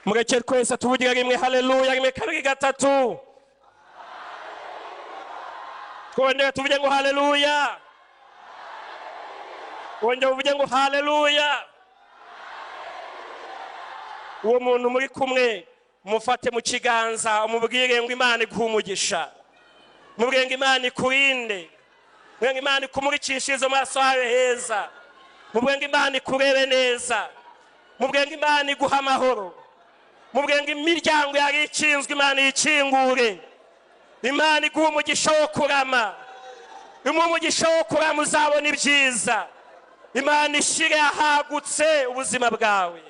Mureke twese tuvugira rimwe haleluya, rimwe kabiri gatatu. Twongere tuvuge ngo haleluya. Wongere uvuge ngo haleluya. Uwo muntu muri kumwe mufate mu kiganza, umubwire ngo Imana iguhe umugisha, mubwire ngo Imana ikurinde, mubwire ngo Imana ikumurikishirize amaso yawe heza, mubwire ngo Imana ikurebe neza, mubwire ngo Imana iguhe amahoro, mubwire ngo imiryango yari ikinzwe Imana iyikingure, Imana iguhe umugisha wo kurama, imuhe umugisha wo kurama, uzabona ibyiza. Imana ishyire ahagutse ubuzima bwawe.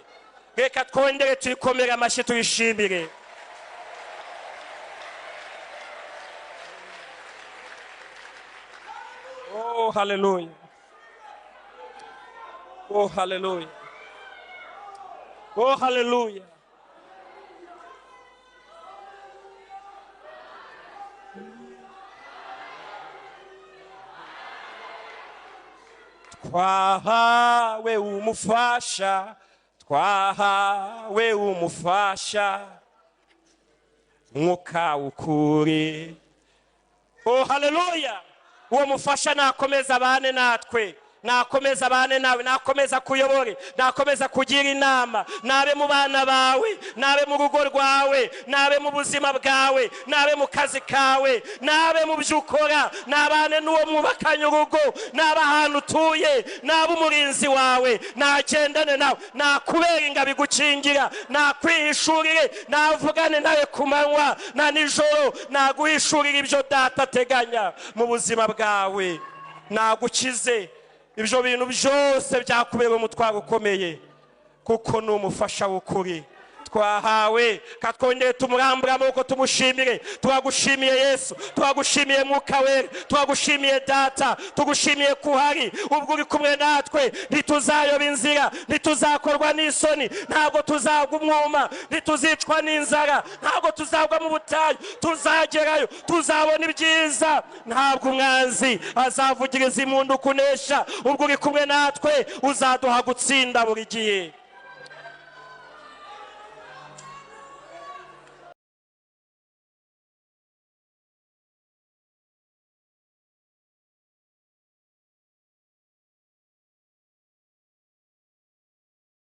Reka twongere tuyikomere amashyi, tuyishimire. Oh haleluya, oh haleluya, oh haleluya. Twahawe umufasha, twahawe umufasha, Mwuka w'ukuri. Oh haleluya. Uwo mufasha nakomeza abane natwe, nakomeza abane nawe, nakomeza kuyobore, nakomeza kugira inama, nabe mu bana bawe, nabe mu rugo rwawe, nabe mu buzima bwawe, nabe mu kazi kawe, nabe mu byo ukora, nabane n'uwo mwubakanye urugo, nabe ahantu utuye, nabe umurinzi wawe, nagendane nawe, nakubera ingabo igukingira, nakwihishurire, navugane nawe ku manywa na nijoro, naguhishurire ibyo data ateganya mu buzima bwawe, nagukize ibyo bintu byose byakubera umutwaro ukomeye, kuko ni umufasha w'ukuri twahawe. Katwongere tumurambure amaboko tumushimire. Turagushimiye Yesu, turagushimiye Mwuka Wera, turagushimiye Data, tugushimiye kuhari. Ubwo uri kumwe natwe ntituzayoba inzira, ntituzakorwa n'isoni, ntabwo tuzagwa umwuma, ntituzicwa n'inzara, ntabwo tuzagwa mu butayu, tuzagerayo, tuzabona ibyiza. Ntabwo umwanzi azavugiriza impundu kunesha. Ubwo uri kumwe natwe uzaduha gutsinda buri gihe.